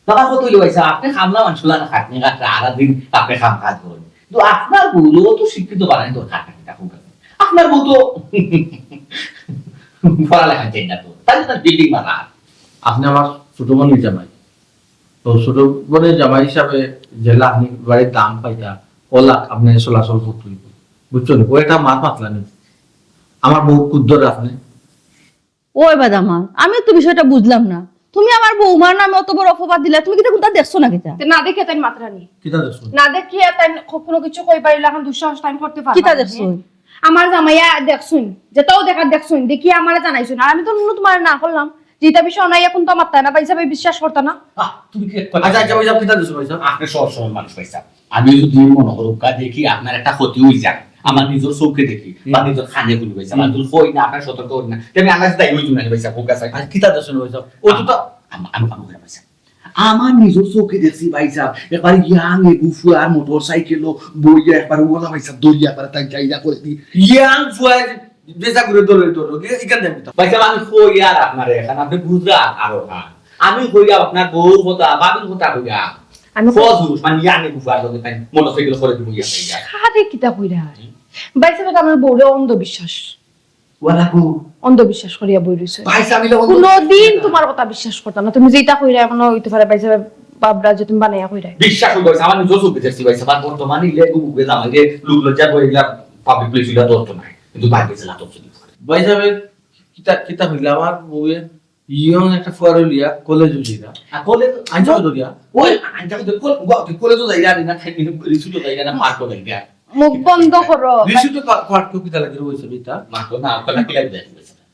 বাবা কত হইলো ভাই সাহেব, আপনি খামলা মানুষ না, খাটনি খাটলে আরা দিন আপনি কাম কাজ করেন। কিন্তু আপনার বউ তো শিক্ষিত বানাই তো খাটনিটা খুব আছে। আপনার বউ তো পড়ালেখা চাই না তো, তাহলে তার বিল্ডিং বানা। আপনি আমার ছোট বোন নিয়ে জামাই। তো ছোট বোনের জামাই হিসাবে যে লাখ বাড়ির দাম পাইতা, ও লাখ আপনি চলাচল করতে হইব, বুঝছো নি? ও একটা মাত মাতলা নি, আমার বউ কুদ্দর আপনি। ওই বাদামা, আমি তো বিষয়টা বুঝলাম না। তুমি আমার বৌমার নামে অত বড় অপবাদ দিলা, তুমি কিতা কুনটা দেখছো না কিতা? তে না দেখিয়া তাই মাতরা নি। কিতা দেখছো? না দেখিয়া তাই ক-, কোনো কিছু কই পারিলা, এখন দুঃসাহস তাই করতে পারলা কিতা না, দেখছো? হ্যাঁ? আমার জামাইয়া দেখছুন, যেটাও দেখার দেখছুন, দেখিয়া আমারে জানাইছুন। আর আমি তো অন্য তোমার না করলাম, যেটা বিষয় নাই, এখন তো আমার তাই না, ভাই হিসাবে বিশ্বাস করতা না। আহ, তুমি কি এক কথা আচ্ছা, আচ্ছা, ভাই সাহেব, কিতা দেখছো, ভাই সাহেব? আপনি সহজ সরল মানুষ, ভাই সাহেব। আমি যদি মনে করুক কা দেখি আপনার একটা ক্ষতি হয়ে যায়, আমার নিজের চোখে দেখি, বা হুম। নিজের কানে শুনি, ভাই সাহেব, হুম। আমি যদি কই না, আপনার সতর্ক করি না, তে আমি আনাজ দায়ী হইতাম না, ভাই সাহেব, হোক আছে। আর কিতা দেখছো, ভাই সাহেব? ও তো, তো আম-, আম-, আম-, আম-, ভাই সাহেব। আমার নিজের চোখে দেখছি, ভাই সাহেব, একবার ইয়াং এগু ফুয়ার মোটর সাইকেলও বইয়া একবার ওলা, ভাই সাহেব, দইয়া একবার তাই চাইয়া করে দি। ইয়াং ফুয়ার যেটা করে দৌড়ে দৌড়ো, এ-, এখান থেকে ভাই সাহেব, আমি কই আর আপনারে এখন, আপনি বুঝরা আরো হ্যাঁ। আমি কই আর আপনার বউর কথা, বাবির কথা কইয়া। আমি ফজ হুস, মানে ইয়াং এগু ফুয়ার লগে তাই মোটর সাইকেল করে দিব ইয়া তাই ইয়া। আরে কিতা কইরা? ভাই সাহেব, আমার বউরে অন্ধবিশ্বাস। ওয়ালাকু। অন্ধবিশ্বাস করিয়া বই রইছে। ভাই সাহেব, ইলা অন্ধ কোনোদিন তোমার কথা বিশ্বাস করতাম না। তুমি যেটা কইরা, এমন হইতে পারে, ভাই সাহেব, বাবরা যে তুমি বানাইয়া কইরা। বিশ্বাস করো, আমার নিজের চোখে দেখছি, ভাই সাহেব, আর বর্তমানে ইলে গু মুখে জামাই রে, লোক লজ্জা করে, ইলা পাবলিক প্লেস ইলা ধরতো নাই। কিন্তু বাইরে জেলা ধরতো নি। ভাই সাহেব, কিতা, কিতা হইলা আমার বউয়ে? ইয়ং একটা ফুয়ার লিয়া কলেজ উঠিরা। আর কলেজ আনছো ধরিয়া? ওই, আনছো তো কল-, গ-, কলেজও যাইরা নি না, খাই, রিসুটও যাইরা না, পার্কও যাইরা। মুখ বন্ধ করো। রিসুটও পা-, পার্কও কিতা লাগে রইছে বেটা? মা তো না, ওখানে কিলা দিবে?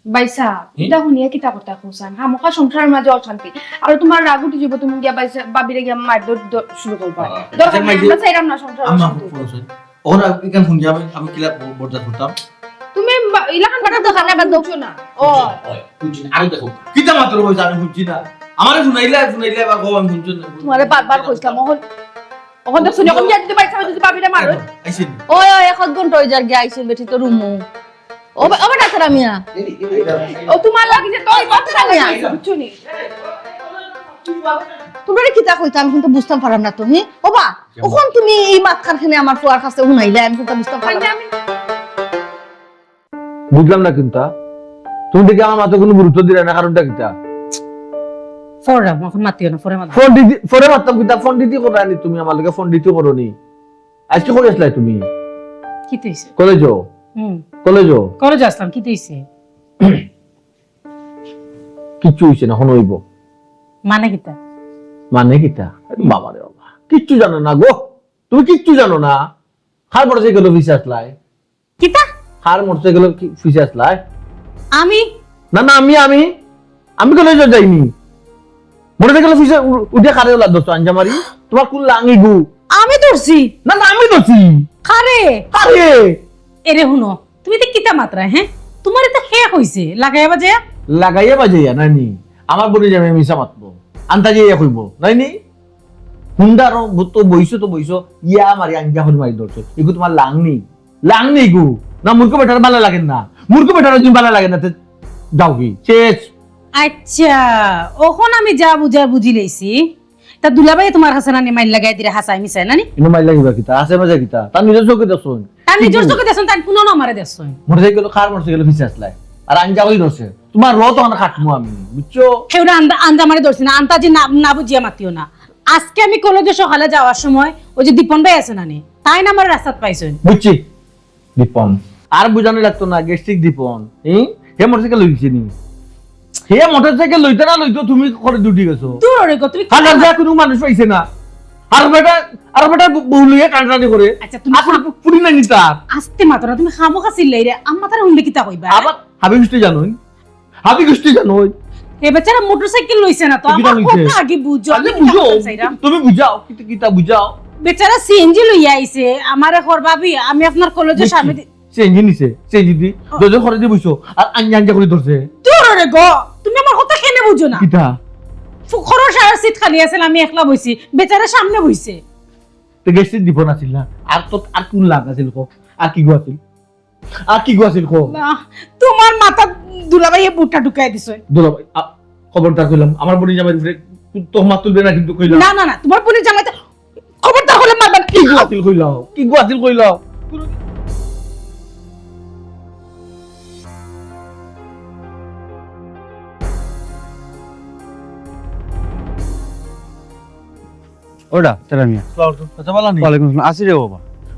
ভাই সাহেব, হুম? এটা শুনিয়া কিতা কথা কইছান? খামোখা সংসারের মাঝে অশান্তি। আর তোমার রাগ উঠি যাইব, তুমি গিয়া ভাই সাহেব, ভাবিরে গিয়া মার দর-, দর-, শুরু করবা। হ্যাঁ। দরকার আচ্ছা, নাই, ভাই, আমরা চাইরাম না সংসার আম্মা অশান্তি। ফোন আছে। ওরা এখান শুনি আমি, আমি কিলা ব-, বরদাস্ত করতাম? তুমি বা-, ইলাখান কথা দোকানে বাদ দাও। বুঝছো না। ও। ওই, বুঝছি না, আরো দেখো। কিতা মাত্র হইছে আমি শুনছি না। আমারে শুনাইলে, শুনাইলে আবার কও আমি শুনছি না। তোমারে বারবার কইছিলাম, অখন, অখন তো শুনি, অখন যদি ভাই সাহেব যদি ভাবিরে মারো। আইসিন। ওই, ওই, এক আধ ঘন্টা হই যার গিয়া আইসিন বেটি তো রুমু। ও বা-, ও বেটা তোরা মিয়া। ও তোমার লাগি যে তোর কথা মিয়া। বুঝছো নি? তোমরা কিতা কইতা আমি কিন্তু বুঝতাম পারাম না তো, হি? ও বা, অখন তুমি এই মাতখান খেনে আমার ফুয়ার কাছে শুনাইলে আমি কিন্তু বুঝতাম পারাম না। বুঝলাম না কিন্তা, তুমি দেখি আমার মাতে কোনো গুরুত্ব দিলা না, কারণটা কিতা? পরে, অখন মাতিও না, পরে মাতিও। পণ্ডিতি, পরে মাততাম কিতা, পণ্ডিতি করো নি তুমি আমার লগে, পণ্ডিতি করো নি। আজকে কই আছলায় তুমি? কিতা অইছে? কলেজো? হুম। কলেজো? কলেজো আছলাম, কিতা অইছে? কিচ্ছু অইছে না, অখন অইব। মানে কিতা? মানে কিতা? আরে বাবা রে বাবা, কিচ্ছু জানো না গো, তুমি কিচ্ছু জানো না। কার মোটরসাইকেলো পিছে আছলায়? কিতা? কার মোটরসাইকেলো পিছে আছলায়? আমি? না, না, আমি, আমি, আমি কলেজো যাইনি। মোটরসাইকেলো পিছে উ-, উঠিয়া কারে ওলা ধরছো আঞ্জা মারি? তোমার কোন লাঙি গু? আমি ধরছি। না, না, আমি ধরছি। কারে? কারে? এরে হুনো, তুমি তো কিতা মাতরায়, হ্যাঁ? তোমারে তো হে কইছে, লাগাইয়া বাজাইয়া? লাগাইয়া বাজাইয়া, নানি? আমার বইনে যাবে মিছা মাতবো। আন্তাজে ইয়া কইবো, নানি? হুন্ডারো তো বইছো তো বইছো, ইয়া মারি আঞ্জা করি মারি ধরছো। এগু তোমার লাংনি। লাংনি গু। না, মূর্খ বেটার ভালা লাগে না। মূর্খ বেটার যদি ভালা লাগে না, তে যাও কি? শেষ। আচ্ছা, অখন আমি যা বুঝার বুঝি লইছি। তা দুলাভাই তোমার কাছে নানি মাইর লাগাই দিরা হাছাই মিছাই নানি? ইনো মাইর লাগিবা কিতা? আছে মজা কিতা? তার নিজের চোখে দেখছইন। তার নিজের চোখে দেখছইন, তার কোনো না আমারে দেখছইন। মোটরসাইকেলো, কার মোটরসাইকেলো পিছে আছলায়? আর আঞ্জা করি ধরছে। তোমার র তো কাটমু আমি, বুঝছো? কেউ না আন্দা-, আন্দা মারি ধরছি না, আন্তাজি না, না বুঝিয়া মাতিও না। আজকে আমি কলেজো সকালে যাওয়ার সময় ওই যে দীপন ভাই আছে নানি, তাইন আমারে রাস্তাত পাইছইন। বুঝছি, দীপন। আর বুঝানি লাগতো না, গ্যাস্ট্রিক দীপন। হুম? হে মোটরসাইকেল লইছে নি? হে মোটরসাইকেল লইতে না লইতো তুমি করে দুটি গেছো। দূর রে গো, তুমি কি হাজার যা কোনো মানুষ পাইছে না। আর বেটা, আর বেটা বউ লইয়া কান্ডানি করে। আচ্ছা, তুমি আর কোনো খা- ফুড়ি নাই নি তার। আস্তে মাতো না, তুমি খামোখা চিল্লাইরে, আম্মা তারা হুনলে কিতা কইবা? আবার হাবি গুষ্টি জানোই। হাবি গুষ্টি জানোই। এ বেচারা মোটরসাইকেল লইছে না তো, তো কিতা আমার লইছে? কথা আগে বুঝো, আগে আমি কিতা বুঝো, কইতাম চাইরাম। তুমি বুঝাও, কিতা, কিতা বুঝাও। বেচারা সিএনজি লইয়া আইছে, আমারে কর ভাবি, আমি আপনার কলেজের বুঝছি। সামনে দি- সিএনজি নিছে, সিএনজি দি, ও। দরজা করে দি বইছো, আর আঞ্জা আঞ্জা করে ধরছে। দূর রে গো, তুমি আমার কথা কেনে বুঝো না? কিতা? ফু-, খরচ আর সিট খালি আছিল, আমি একলা বইছি, বেচারা সামনে বইছে। তো গ্যাস্ট্রিক দীপন আছিল না, আর তো আর কোন লাগ আছিল কো? আর কি গো আছিল? আর কি গো আছিল কো? না, তোমার মাথা দুলাভাইয়ে বুটটা ঢুকাই দিছে। দুলাভাই, আ, খবরদার কইলাম, আমার বইনে জামাইর উপরে তহমাত তুলবে না কিন্তু কইলাম। না, না, না, তোমার বইনে জামাইতে খবরদার কইলাম মারবা না। কি গো আছিল কইলাও? কি গো আছিল কইলাও? ওটা, তেরা মিয়া। আসসালামু আলাইকুম। আচ্ছা, ভালা নি? ওয়ালাইকুম আসসালাম। আসি রে বাবা।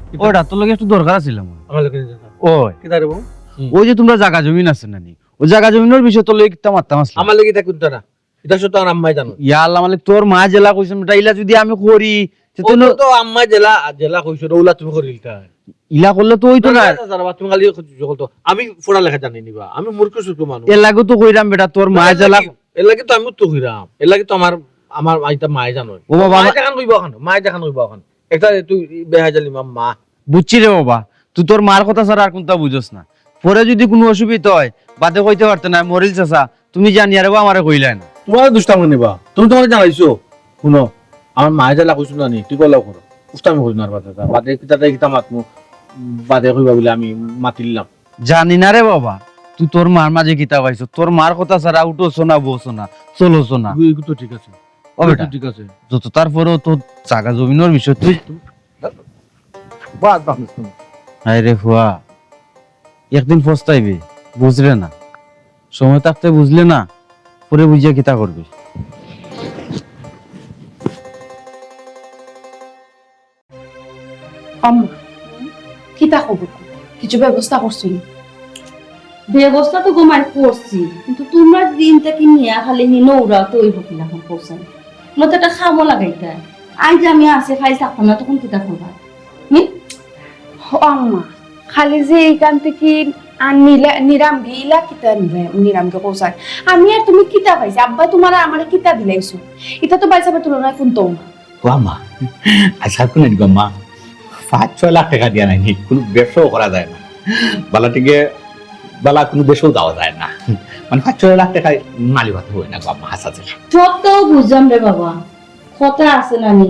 কিতা? ওটা, তোর লগে একটু দরকার আছিল আমার। আমার লগে কিতা দরকার? ওই। কিতা রে বাবা? হুম। ওই যে তোমরা জাগা জমিন আছে না নি? ওই জাগা জমিনর বিষয়ে তোর লগে কিতা মাততাম আসলাম। আমার লগে ইতা কুনতা না? ইতা সব তো আর আম্মায় জানো। ইয়া আল্লাহ মালিক, তোর মা যেলা কইছইন, বেটা, ইলা যদি আমি করি, তে তো অউ তো আম্মায় যেলা, যেলা কইছইন, অউলা তুমি করিলিতায়। ইলা করলে তো অইতো না। না, না, না, না, তুমি খালি ইয়ে করতে, আমি পড়ালেখা জানি নি বা, আমি মূর্খ সুর্খ মানুষ। এর লাগেউ তো কইরাম বেটা, তোর মা এর লাগি, এর লাগি তো আমি তো কইরাম, এর লাগি তো আমার, আমার ইতা মায়ে জানো। ও বাবা, মায়ে দেখান কইবা অখান, মায়ে দেখান কইবা অখান। একটা তুই বেহাজালি মা, মা। বুঝছি রে বাবা, তুই তোর মার কথা ছাড়া আর কুনতা বুঝস না। পরে যদি কুনু অসুবিধা অয়, বাদে কইতে পারতে না, মরিল চাচা, তুমি জানিয়া রে বা আমারে কইলায় না। তুমারে দুষ্টামি নিবা, তুমি তুমারে জানাইছো। হুনো, আমার মায়ে যেলা কইছইন না নি, ঠিক অলাউ করো। দুষ্টামি করিও না আর বাদে, বাদে কিতা তাই কিতা মাতমু, বাদে কইবা বুলে আমি মাতিলাম। জানি না রে বাবা, তুই তোর মার মাঝে কিতা পাইছস? তোর মার কথা ছাড়া উঠোস না, বসো না, চলোস না। এগু তো ঠিক আছে। ও বেটা, ঠিক আছে। যত তারপরেও তোর জাগা জমিনর বিষয় তুই বাদ, বাদ, বাদ। হায় রে ফুয়া, একদিন পস্তাইবে, বুঝলে না। সময় থাকতে বুঝলে না, পরে বুঝিয়া কিতা করবে? আম্মা, কিতা খবর? কিছু ব্যবস্থা করছো নি? ব্যবস্থা তো গো মাই করছি, কিন্তু তুমরা দিন থাকি নিয়া খালি নি নৌরা তো ওই বকিলা এখন করছেন। মতো একটা খামো লাগাইতা। আজ আমি আসে খাই থাকতাম না, তখন কিতা করবা? হুম? ও আম্মা, খালি যে এইখান থাকি আর নিলা-, নিরাম গিলা কিতা নিরাম, নিরাম গে কৌসার। আমি আর তুমি কিতা পাইছি? আব্বা তুমার আর আমারে কিতা দিলাইছো? ইটা তো বাইসাবে তুলনায় কুনতাউ না। ও আম্মা, আচ্ছা, কোন গো মা, পাঁচ ছয় লাখ টেকা দিয়া নাইনি, কুনু ব্যবসাও করা যায় না। বালা টিকে, বালা কুনু দেশেও যাওয়া যায় না। মানে, পাঁচ ছয় লাখ টেকায় মালি ভাত অয় না গো আম্মা, হাছা হাছা। সব তো বুঝলাম রে বাবা, কথা আছে না নি,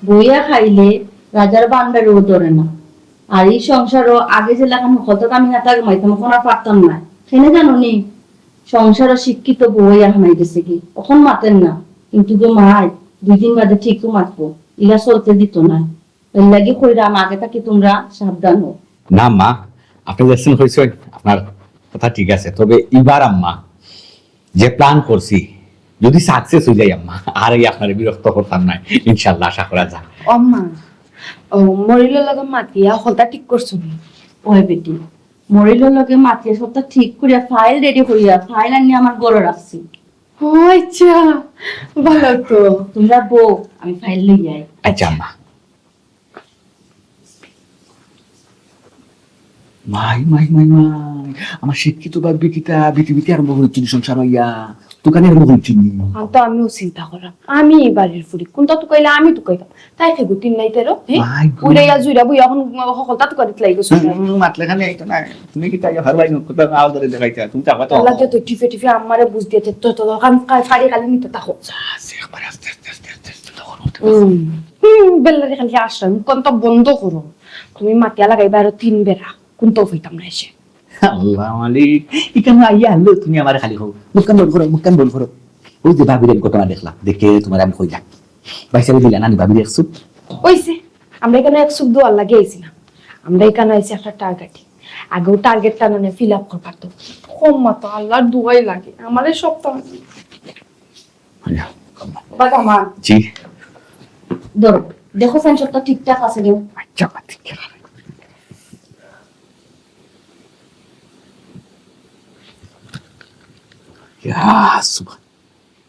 বইয়া খাইলে রাজার ভান্ডারেও ধরে না। আর এই সংসারও আগে যে লেখান হকলতা আমি না তাকে মাইতাম, অখন আর পারতাম না। কেনে জানো নি? সংসারও শিক্ষিত বউ অইয়া হামাই গেছে কি, অখন মাতের না, কিন্তু গো মাই, দুই দিন বাদে ঠিকউ মাতবো, ইলা চলতে দিত না। এর লাগি কইরাম আগে থাকি তুমরা সাবধান অও। না মা, আপনে যেছন কইছইন, আপনার কথা ঠিক আছে, তবে ইবার আম্মা যে plan করছি, যদি success অই যায় আম্মা, আর এই আপনারে বিরক্ত করতাম নায়, ইনশাআল্লাহ আশা করা যায়। ও আম্মা, ও মরিলর লগে মাতিয়া হকলতা ঠিক করছো নি? ওই বেটি, মরিলর লগে মাতিয়া সবতা ঠিক করিয়া file ready করিয়া file আনিয়া আমার ঘরো রাখছি। ও আচ্ছা, ভালা তো। তুমরা বও, আমি file লই আই। আচ্ছা আম্মা। মাই, মাই, মাই, মাই। আমার শিক্ষিত ভাবি কিতা বিটি বিটি আরম্ভ করছইন সংসার অইয়া। তুকানি আরম্ভ করছইন নি? অখন তো আমিও চিন্তা করলাম। আমি এই বাড়ির ফুড়ি। কুনতা তুকাইলে আমি তুকাইতাম। তাই ফেগু তিন নাই তেরো, হ্যাঁ? মাই গো। উড়াইয়া জুইরা বইয়া অখন হকলতা তুকানিত লাগি গেছে। হুম, হুম, মাতলে খালি আইতো না। তুমি কিতা ইয়া হারবাই না, কথা আওয়াজ ধরে দেখাইতা। তুমি চাবা তো। আল্লাহ দিয়া তো টিপে টিপে আমারে বুঝ দিতে তো, তো, তো, কান, কান, ফাড়ি খালি নিতে থাকো। আস্তে, একবারে আস্তে, আস্তে, আস্তে, আস্তে, আস্তে, আস্তে, আস্তে। হুম। হুম, বেল্লারে খালি আশ্রয়, মুখখান তো বন্ধ করো। তুমি মাতিয়া লাগাইবা আরো তিন বেড়া, কুনতাউ পাইতাম না এসে। আল্লাহ মালিক, ইখানো আইয়া হারলেও তুমি আমারে খালি কও, মুখখান বন্ধ করো, মুখখান বন্ধ করো। ওই যে ভাবির এক ঘটনা দেখলাম, দেখে তুমারে আমি কইলাম। বাইসাবে দিলা না নি ভাবির এক চুপ? অইছে, আমরা ইখানো এক চুপ দেওয়ার লাগি আইছি না। আমরা ইখানো আইছি একটা target। আগেউ target টা মানে fill up করবার তো। কম মাতো, আল্লাহর দোয়াই লাগে। আমারে সব তো বাবা, মা। জি। ধরো, দেখো, সেন্সরটা ঠিকঠাক আছে নি? আচ্ছা, ঠিক আছে। ইয়া, সুবহান।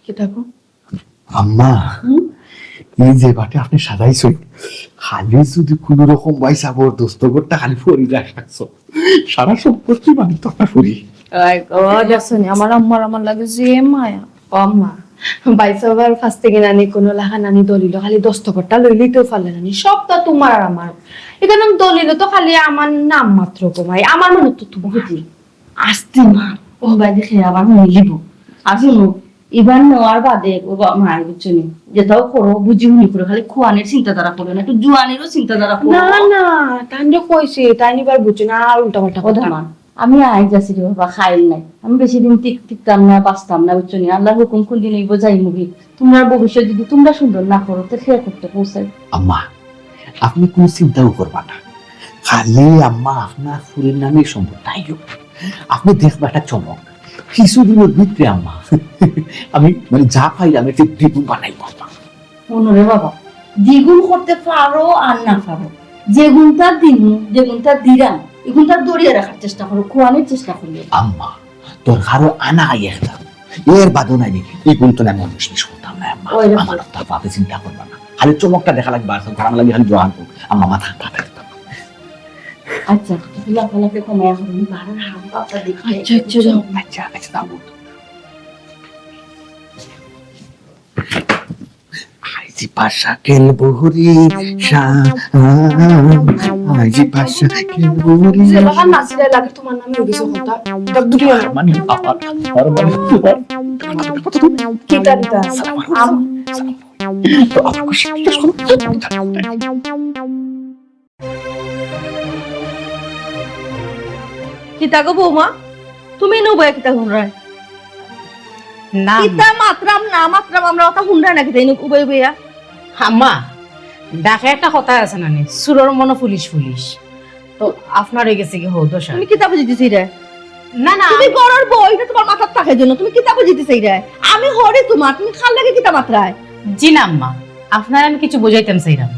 কিতা গো? আম্মা, হুম? এই যে বাটে আপনে সাজাইছইন, খালি যদি কুনু রকম ভাই সাবর দস্তখতটা খালি পড়ি যায়, সারা সম্পত্তি মালিক তো আপনার ফুড়ি। আই গো, দেখছো নি, আমার আম্মার আমার লাগি যে মায়া। ও আম্মা, ভাইসাবর কাছ থাকি নানি কুনু লাখান নানি দলিল, খালি দস্তখতটা লইলেই তো পারলে নানি, সবতা তুমার আর আমার। ইখানো দলিল তো খালি আমার নাম মাত্র গো মাই, আমার মানে তো তুমার। আস্তে মা, ও বাড়ি খেয়ে আবার মিলিব। আর হুনো, ইবার নেওয়ার বাদে ও বা-, মাই বুঝছো নি, যেতাউ করো, বুঝি হুনি করো, খালি খুয়ানির চিন্তাধারা করো না, একটু জুয়ানিরও চিন্তাধারা করো। না, না, তাইন যে কইছি, তাইন ইবার বুঝছো না, আর উল্টা পাল্টা ও কথা। দামান, আমি আইজ আছি রে বাবা, খাইল নাই। আমি বেশি দিন টিক-, টিকতাম না, বাঁচতাম না, বুঝছো নি? আল্লাহর হুকুম কোন দিন অইব, যাইমুগি। তুমরার ভবিষ্যৎ যদি তুমরা সুন্দর না করো, তে কে করতে পৌঁছাই? আম্মা, আপনে কুনু চিন্তাও করবা না। খালি আম্মা আপনার ফুড়ির নামে সম্পদ তাই হোক। আপনে দেখবা একটা চমক। কিছুদিনর ভিতরে আম্মা, আমি মানে যা পাইলাম এর চেয়ে দ্বিগুণ বানাইব আম্মা। হুনো রে বাবা, দ্বিগুণ করতে পারো আর না পারো, যেগুনতা দিমু, যেগুনতা দিরাম, এগুনতা ধরিয়া রাখার চেষ্টা করো, খুয়ানির চেষ্টা করো। আম্মা, দরকার অয় আনা খাই একটা, এর বাদে নাই নি, এগুন তো আমি অন্য জিনিস করতাম না আম্মা। ওই রে। আমার তো আপনি চিন্তা করবা না, খালি চমকটা দেখা লাগবে, আর ঘোরানো লাগবে খালি জোয়ান। আম্মা, মাথা ব্যথা দিতাম। আচ্ছা, লাফালাফি কমাইয়া করো, আমি বারবার হাত পাতা দেখি। আচ্ছা, আচ্ছা, যাও। আচ্ছা, আচ্ছা, যাও। আজি পাশা খেলবো রে, সা-, আজি পাশা খেলবো রে। যে বাবা নাচলে লাগে তোমার নামে হয়ে গেছে কথা। এটা দুনিয়া না। মানে, আবার, আবার মানে, আবার। কিতা দিতা? আম- তো আমার খুশি, বিশেষ করো। কিতা গো বৌমা, তুমি নু বয়া কিতা হুনরায়? না কিতা মাতরাম না মাতরাম, আমরা কথা হুনরায় না কিতা ইনু উবাই উবাইয়া? আম্মা, ডাকে একটা কথা আছে না নি, চুরর মনো পুলিশ পুলিশ। তো আপনার হয়ে গেছে কি হো দশা? তুমি কিতা বুঝিতে চাইরায়? না না, তুমি ঘরর বউ, ইটা তোমার মাথাত থাকে যেন, তুমি কিতা বুঝিতে চাইরায়? আমি হরে তোমার, তুমি কার লাগি কিতা মাতরায়? জি না আম্মা, আপনার আমি কিছু বুঝাইতাম চাইরাম,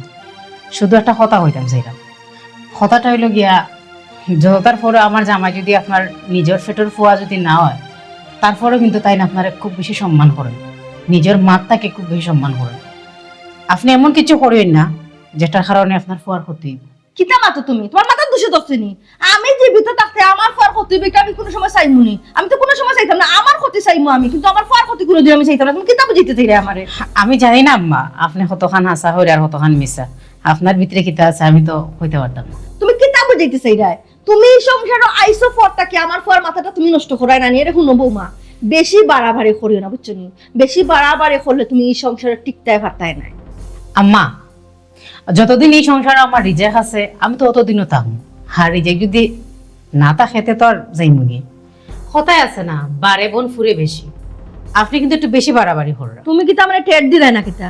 শুধু একটা কথা কইতাম চাইরাম। কথাটা হইল গিয়া, যতটার পরে আমার জামাই যদি আপনার নিজের পেটর ফুয়া যদি না হয়, তারপরেও কিন্তু তাইন আপনারে খুব বেশি সম্মান করেন, নিজের মার থাকি খুব বেশি সম্মান করেন। আপনি এমন কিছু করেন না যেটার কারণে আপনার ফুয়ার ক্ষতি হইব। কিতা মাতো তুমি? তোমার মাথাত দুষে ধরছে নি? আমি জীবিত থাকতে আমার ফুয়ার ক্ষতি হইব, ইটা আমি কোনো সময় চাইমু নি। আমি তো কোনো সময় চাইতাম না, আমার ক্ষতি চাইমু আমি, কিন্তু আমার ফুয়ার ক্ষতি কোনোদিন আমি চাইতাম না। তুমি কিতা বুঝাইতে চাইরায় আমারে? আমি জানি না আম্মা, আপনি কতখান হাছা কইরা আর কতখান মিছা, আপনার ভিতরে কিতা আছে আমি তো কইতে পারতাম না। তুমি কিতা বুঝাইতে চাইরায়? তুমি এই সংসারো আইছো পর থাকি আমার ফুয়ার মাথাটা তুমি নষ্ট করায় না নি। এরে হুনো বৌমা, বেশি বাড়াবাড়ি করিও না, বুঝছো নি? বেশি বাড়াবাড়ি করলে তুমি এই সংসারো টিকতায় পারতায় নায়। আম্মা, যতদিন এই সংসারো আমার রিজেক আছে আমি তো অতদিনও থাকমু। আর রিজেক যদি না থাকে তে তো আর যাইমুগি। কথায় আছে না, বারে বন ফুরে বেশি। আপনি কিন্তু একটু বেশি বাড়াবাড়ি কররা। তুমি কিতা আমারে টের দিরায় না কিতা?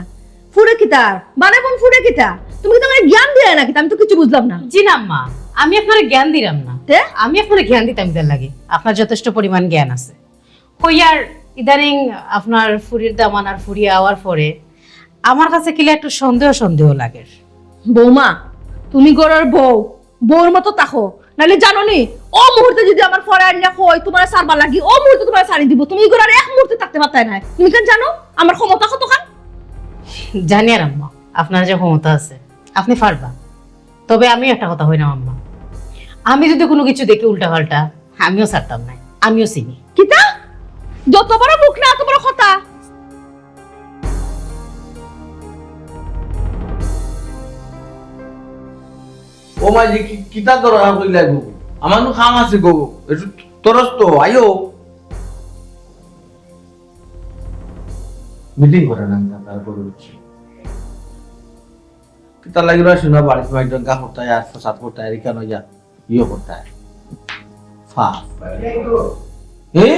ফুরে কিতা? বারে বন ফুরে কিতা? তুমি কিতা আমারে জ্ঞান দিরায় না কিতা? আমি তো কিছু বুঝলাম না। জি না আম্মা, আমি আপনারে জ্ঞান দিরাম না। তে? আমি আপনারে জ্ঞান দিতাম ইতার লাগি, আপনার যথেষ্ট পরিমাণ জ্ঞান আছে। কইয়ার ইদানিং আপনার ফুরির দামান আর ফুরি আওয়ার পরে আমার কাছে কিলা একটু সন্দেহ সন্দেহ লাগের। বৌমা, তুমি ঘরর বউ, বউর মতো থাকো। নাইলে জানো নি, ও মুহূর্তে যদি আমার ফুয়ারে আনিয়া কই তোমারে ছাড়বার লাগি, ও মুহূর্তে তোমারে ছাড়ি দিব। তুমি এই ঘরর এক মুহূর্তে থাকতে পারতায় নায়। তুমি কেন জানো আমার ক্ষমতা কতখান? জানি আর আম্মা, আপনার যে ক্ষমতা আছে, আপনি পারবা। তবে আমি একটা কথা কইরাম আম্মা, আমি যদি কোনো কিছু দেখি উল্টা পাল্টা, আমিও ছাড়তাম না, আমিও চিনি। কিতা? যত বড় মুখ না, অত বড় কথা। ও মাই যে কি, কিতা দরকার কইলা গো? আমার নু কাম আছে গো। একটু তরস তো, আইও। মিটিং করে না, আমি আপনার গরু দিচ্ছি। কিতা লাগি রয় শুনা বাড়িত মাইক ডঙ্কা করতায় আর ফসাদ করতায়, এখানে ইয়া, ইয়ে করতায়। ফা। এ?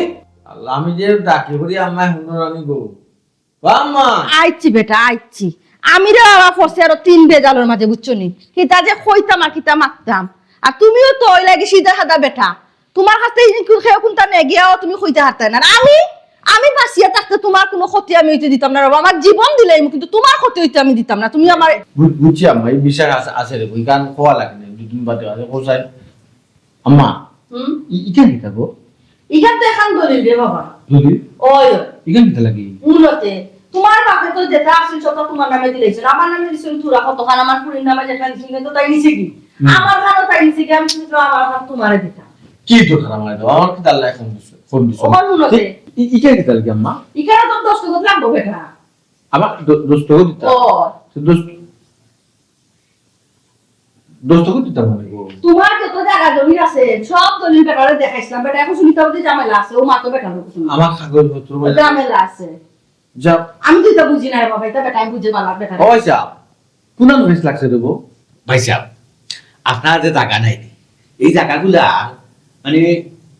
আল্লাহ, আমি যে ডাকি করি আম্মায় হুনর আমি গো। ও আম্মা। আইচ্ছি বেটা, আইচ্ছি। আমি রে বাবা ফসে আরো তিন বেজালর মাঝে, বুঝছো নি? কিতা যে কইতাম আর কিতা মাততাম। আর তুমিও তো ওই লাগি সিধা সাদা বেটা। তোমার কাছে এই যে কেউ কুনটা নে গিয়াও তুমি কইতে পারতায় না। আর আমি, আমি বাঁচিয়া থাকতে তোমার কোনো ক্ষতি আমি হইতে দিতাম না রে বাবা। আমার জীবন দিলাইমু, কিন্তু তোমার ক্ষতি হইতে আমি দিতাম না। তুমি আমার বু-, বুঝছি আম্মা, এই বিশ্বাস আছে, আছে রে, ওই গান খোয়া লাগে না, দুদিন বাদে বাদে কোথায়? আম্মা, হুম? ই-, ইখান কিতা গো? ইখান তো এখান দলিল রে বাবা। দলিল? ওই। ইখান কিতা লাগি? মূলতে তোমার বাপে তো যেটা আসিল সেটা তোমার নামে দিলাইছিল, আমার নামে দিছিল তোরা কতখান, আমার ফুরির নামে যেটা দিছিল তো তাই নিছে কি? হুম। আমার খানো তাই নিছে কি? আমি শুনছিলাম আমার খান তোমারে দিতাম। কি দরকার আমার এটা? আমার কিতা আল্লাহ ফোন দিছে? ফোন দিছে? ওখান মূলতে। ই-, ইখান কিতা লাগি আম্মা? ইখানে তো দস্তখত লাগবো বেটা। আবার দ-, দস্তখত দিতা? ও। তো দস্ত-, দস্তখত দিতাম মানে গো। তোমার যত জাগা জমিন আছে, সব দলিল বেটারে দেখাইছিলাম। বেটা এখন শুনিতে হবে যে ঝামেলা আছে, ও মাতো বেটার লোক শুনি। আমার কাগজপত্র মানে ঝামেলা আছে। যাও। আমি তো এটা বুঝি না রে বাবা, এটা বেটা আমি বুঝে পারলাম বেটা। ও আচ্ছা, কোন ফেস লাগছে রে গো? ভাই সাহেব, আপনার যে জাগা নাই, এই জাগাগুলা মানে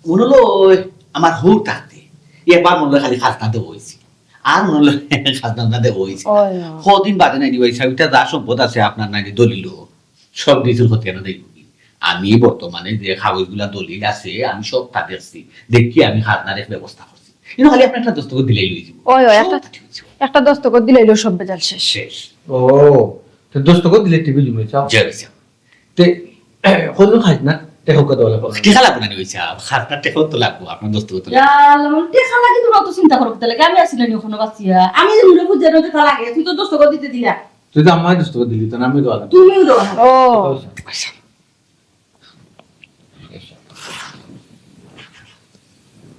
মনে হলো আমার হৌর থাকতে, এবার মনে হলো খালি খাজনা দেওয়া হয়েছে। আর মনে হলো খাজনা না দেওয়া হয়েছে। ওই না। কদিন বাদে নাই ভাই সাহেব, এটা যা সম্পদ আছে আপনার নাই দলিল, সব কিছুর ক্ষতি কেন দেখব কি? আমি বর্তমানে যে কাগজগুলা দলিল আছে, আমি সব তা দেখছি। দেখি আমি খাজনার এক ব্যবস্থা করছি। কিন্তু খালি আপনি একটা দস্তখত দিলেই লই যাব। ওই, ওই, সব একটা, তা ঠিক হয়ে যাবে। একটা দস্তখত দিলেই লো সব বেজাল শেষ। শেষ। ও, তো দস্তখত দিলে টিভি জমে চাও। জি, অইছে। তে, কইলো খাজনা, টেকা দেওয়া লাগবো। টেকা লাগবো না নি, অইছে? খাজনা টেকা তো লাগবো, আপনার দস্তখত তো লাগবো। ইয়া আল্লাহ, মানে টেকা লাগে তোমরা অত চিন্তা করো কিতা লাগি? আমি আছি না নি অখনো বাঁচিয়া? আমি যে মুড়ে খুঁজে রোজে তা লাগে, তুই তো দস্তখত দিতে দিলা। তুই তো আমার দস্তখত দিলি, তো আমি দেওয়া লাগবো। তুমিও দেওয়া লাগবো। ও। আচ্ছা।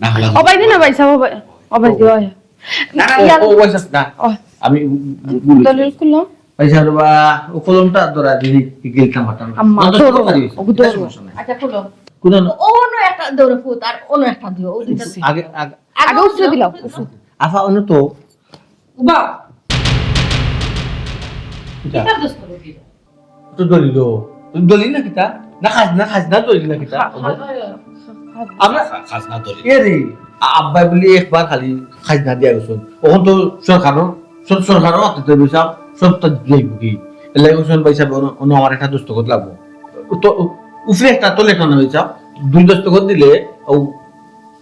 না, হলো। ও ভাই, দিন না ভাই সাহেব, ও ভাই, ও ভাই, দিও। না, না, ইয়ার ও, ও, আচ্ছা, না। ও। আমি ভুল হয়েছে। দলিল খুলো। ভাই সাহেব, বা, ও কলমটা ধরা দিবি, গিলতাম পারতাম না। আম্মা, না, তো ধরো, ধরো, পারি। ওকে ধরো। সমস্যা নাই। আচ্ছা, খুলো। খুলো না। ও অন্য একটা ধরো ফুত, আর অন্য একটা দিও, ও দুইটা দিও। আগে, আগে। আগে আগে উসরে দিলাও, উসরে। আফা, অন্য তো। উবা। কিতা? কিতা দোস্ত করবি? তো দলিল, দলিল না কিতা? না খাজনা, খাজনা দলিল না কিতা? খা-, খা-, খা-, খা-, আমরা খা-, খাজনা দলিল। এ রে, আ-, আব্বাই বলি একবার খালি খাজনা দিয়া গেছইন। অখন তো সরকারও, সর-, সরকারও হাতে তো হিসাব, সব তো যাইব কি? এলাই হোসেন ভাই সাহেব, অনো, অনো আমার একটা দস্তখত লাগবো। তো, উপরে একটা, তলে একটা না হিসাব, দুই দস্তখত দিলে, ও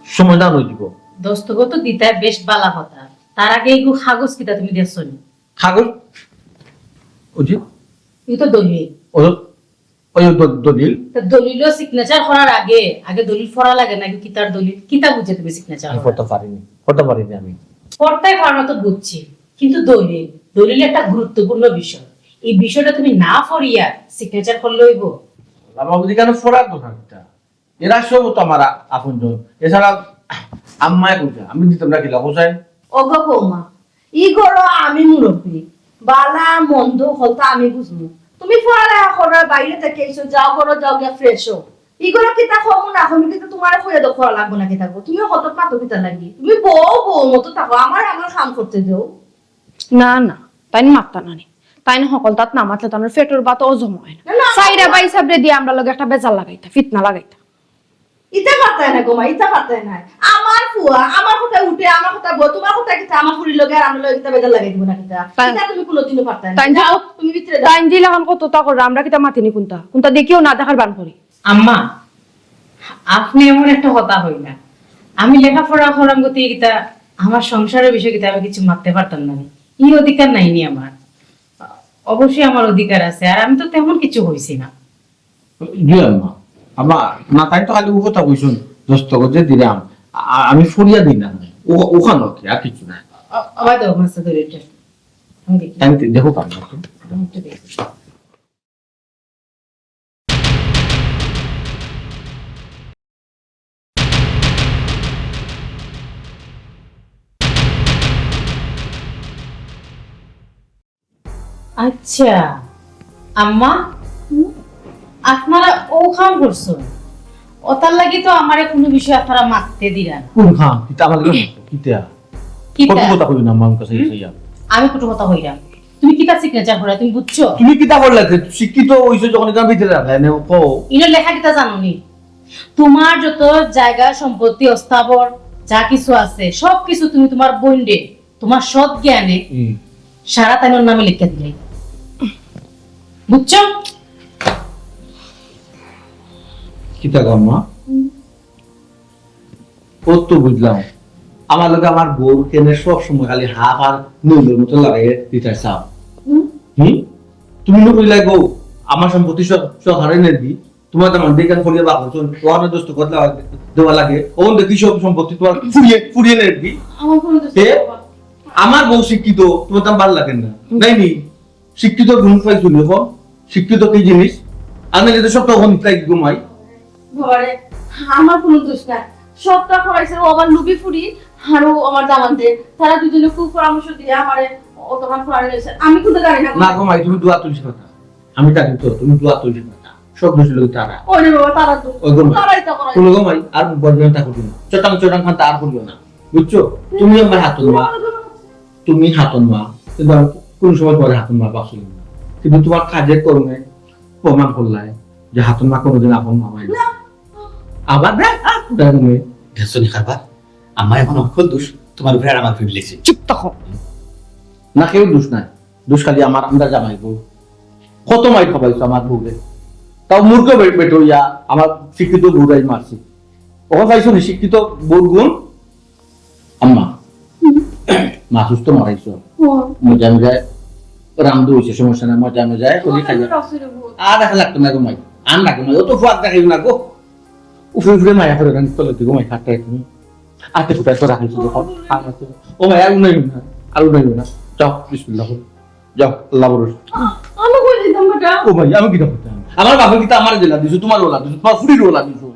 সমাধান হয়ে দিব। দস্তখত তো দিতে বেশ বালা কথা। তার আগে এইগু কাগজ কিতা তুমি দেখছো নি? কাগজ? ওই যে। এই তো দলিল। ও, ওই দ-, দলিল? তো দলিলও সিগনেচার করার আগে, আগে দলিল পড়া লাগে না, কিতার দলিল? কিতা বুঝে তুমি সিগনেচার আমি করা? পড়তে পারিনি, পড়তে পারিনি আমি। পড়তে পারো না তো বুঝছি, কিন্তু দলিল, দলিল একটা গুরুত্বপূর্ণ বিষয়। এই বিষয়টা তুমি না পড়িয়া সিগনেচার করলে হইব? বাবা, বুঝি কেন পড়ার দরকার কিতা? এরা সব তো আমার আ-, আপনজন। এছাড়া আম্মায় কইছে, আমি দিতাম না কিলা, হোসেন। ওগো বৌমা, ই ঘরো আমি মুরব্বি, বালা মন্দ হকলতা আমি বুঝমু। তুমি পড়ালেখা করো, বাইরে থাকি আইছো, যাও ঘরো যাও গিয়া fresh হও। ই ঘরো কিতা কমু না কমু, কিন্তু তোমারে কইয়া তো করা লাগবো না কিতা গো। তুমি হঠাৎ মাতো কিতা লাগি? তুমি বউ বউ মতো থাকো, আমারে আমার কাম করতে দেও। না, না, তাইন মাততা নানি। তাইন হকলতাত না মাতলে তানর পেটর ভাত হজম অয় না। না, না, সাইরা না। ভাই সাবরে দিয়া আমরার লগে একটা বেজাল লাগাইতা, ফিতনা লাগাইতা। ইতা পারতায় না গো মা, ইতা পারতায় না। আমার ফুয়া, আমার কথায় উঠে, আমার কথায় বয়, তোমার কথায় কিতা আমার ফুরির লগে আর আমরার লগে কিতা বেজাল লাগাই দিব না কিতা? তাই-, ইতা তুমি কোনোদিনও পারতায় না। তাইন যাও, যে-, তুমি ভিতরে যাও। তাইন যে লাখান কততা কররা, আমরা কিতা মাতিনি কুনতা? কুনতা দেখিও না দেখার ভান করি। আম্মা, আপনে এমন একটা কথা কইলা, আমি লেখাপড়া করাম গতি কিতা, আমার সংসারর বিষয় কিতা আমি কিছু মাততে পারতাম না নি। ই অধিকার নাই নি আমার। অবশ্যই আমার অধিকার আছে, আর আমি তো তেমন কিছু কইছি না। জি আম্মা, আম্মা, না, তাইন তো খালি ও কথা কইছইন, দস্তখত যে দিরাম, আ-, আমি পড়িয়া দিরাম, ও, অখানো কি, আর কিছু না। আ-, আবার দাও, মাস্টার ধরে এটা। আমি দেখি। তাইন দেখো কাম করো। আমি একটু দেখি। আচ্ছা, আম্মা, হুম? আপনারা ও কাম করছইন, ওটার লাগি তো আমারে কোনো বিষয়ে আপনারা মাততে দিরা না। কোন কাম? কিতা আমার লগে মাততো? কিতা? কিতা? কত কথা কইও না আমার কাছে হুম? এসে ইয়া। আমি কত কথা কইরাম। তুমি কিতা সিগনেচার করা, তুমি বুঝছো? তুমি কিতা করলা যে শিক্ষিত হইছো যখন এখানে ভিতরে রাখলে, এনে কও। ইনো লেখা কিতা জানো নি? তোমার যত জায়গা, সম্পত্তি, অস্থাবর, যা কিছু আছে, সব কিছু তুমি তোমার বোনরে, তোমার সৎ জ্ঞানে হুম। সারা তাইনর নামে লিখে দিলে। বুঝছো? কিতা গো আম্মা? হুম। ও তো বুঝলাম। আমার লগে আমার বউর কেনে সব সময় খালি হাফ আর নুইলর মতো লাগাইয়া দিতে চাও। হুম। হুম? তুমি নু কইলাই গো, আমার সম্পত্তি সব, সব হারাই নেবি। তোমার দামান্দে এখান করিয়া বার করছইন, ওখানে দস্তখত লাগা-, দেওয়া লাগে। ওখান দেখি সব সম্পত্তি তোমার ফুরিয়ে, ফুরিয়ে নেবি। আমার কোনো দোষ এ? নেই বাবা। আমার বউ শিক্ষিত, তোমার দাম ভালো লাগে না। হুম। নাই নি? শিক্ষিত গুণ পাইছো নি এখন? শিক্ষিত কি জিনিস? আমি যদি সব তখন তাই ঘুমাই। বাবারে, আমার কোনো দোষ নাই। সবটা করাইছে ও আমার লুবি ফুরি, আর ও আমার দামান্দে। তারা দুজনে খুব পরামর্শ দিয়ে আমারে অতখান করানো হয়েছে। আমি কিন্তু জানি না। না ঘুমাই, তুমি দোয়া তুলসী পাতা। আমি জানি তো, তুমি দোয়া তুলসী পাতা। সব দোষ হলো তারা। ওরে বাবা, তারা তো, ওই ঘুমাই। তারাই তো করাইছে। কোনো ঘুমাই, আর বলবে না, তা করবে না। চটাং, চটাং খান তা আর করবে না। বুঝছো? তুমি আমার হাতর মা। তুমি হাতর মা, কিন্তু আমি কোনো সময় তোমার হাতর মা পাচ্ছি না। কিন্তু তোমার কাজের কর্মে প্রমাণ করলাই যে হাতর মা কোনোদিন আপন মা হয় না। না। আবার দেখ, আহ, দেখ তুমি। দেখছো নি কারবার? আমার এখন হকল দোষ, তোমার উপরে আর আমার ফেলে দিছে। চুপ থাকো। না, কেউ দোষ নাই। দোষ খালি আমার, আমরা জামাই বউ। কত মাইর খাবাইছো আমার বউরে। তাও মূর্খ বে-, বেটো ইয়া, আমার শিক্ষিত বউরাই মারছি। ওখানে পাইছো নি শিক্ষিত বউর গুণ? আম্মা, হুম। মা সুস্থ মারাইছো। হুম। মজা আমি যায়। রামদু হইছে, সমস্যা নাই, মজা মজা করি খাইয়া। আর দেখা লাগতো না গো মাই, আর না গো মাই, অত ফুয়াক দেখাইও না গো। উফরে উফরে মায়া করে রান তলে দিগো মাই, হাতটা একটু। আতে ফুটা তো রাখিস যখন। আর না তো। ও মাই, আর উনাইও না, আর উনাইও না। যাও, বিসমিল্লাহ করো। যাও, আল্লাহ ভরসা। আমি কই দিতাম বেটা? ও মাই, আমি কিতা করতাম? আমার বাপে কিতা আমারে দিলা দিছো, তোমার ওলা দিছো, তোমার ফুরির ওলা দিছো।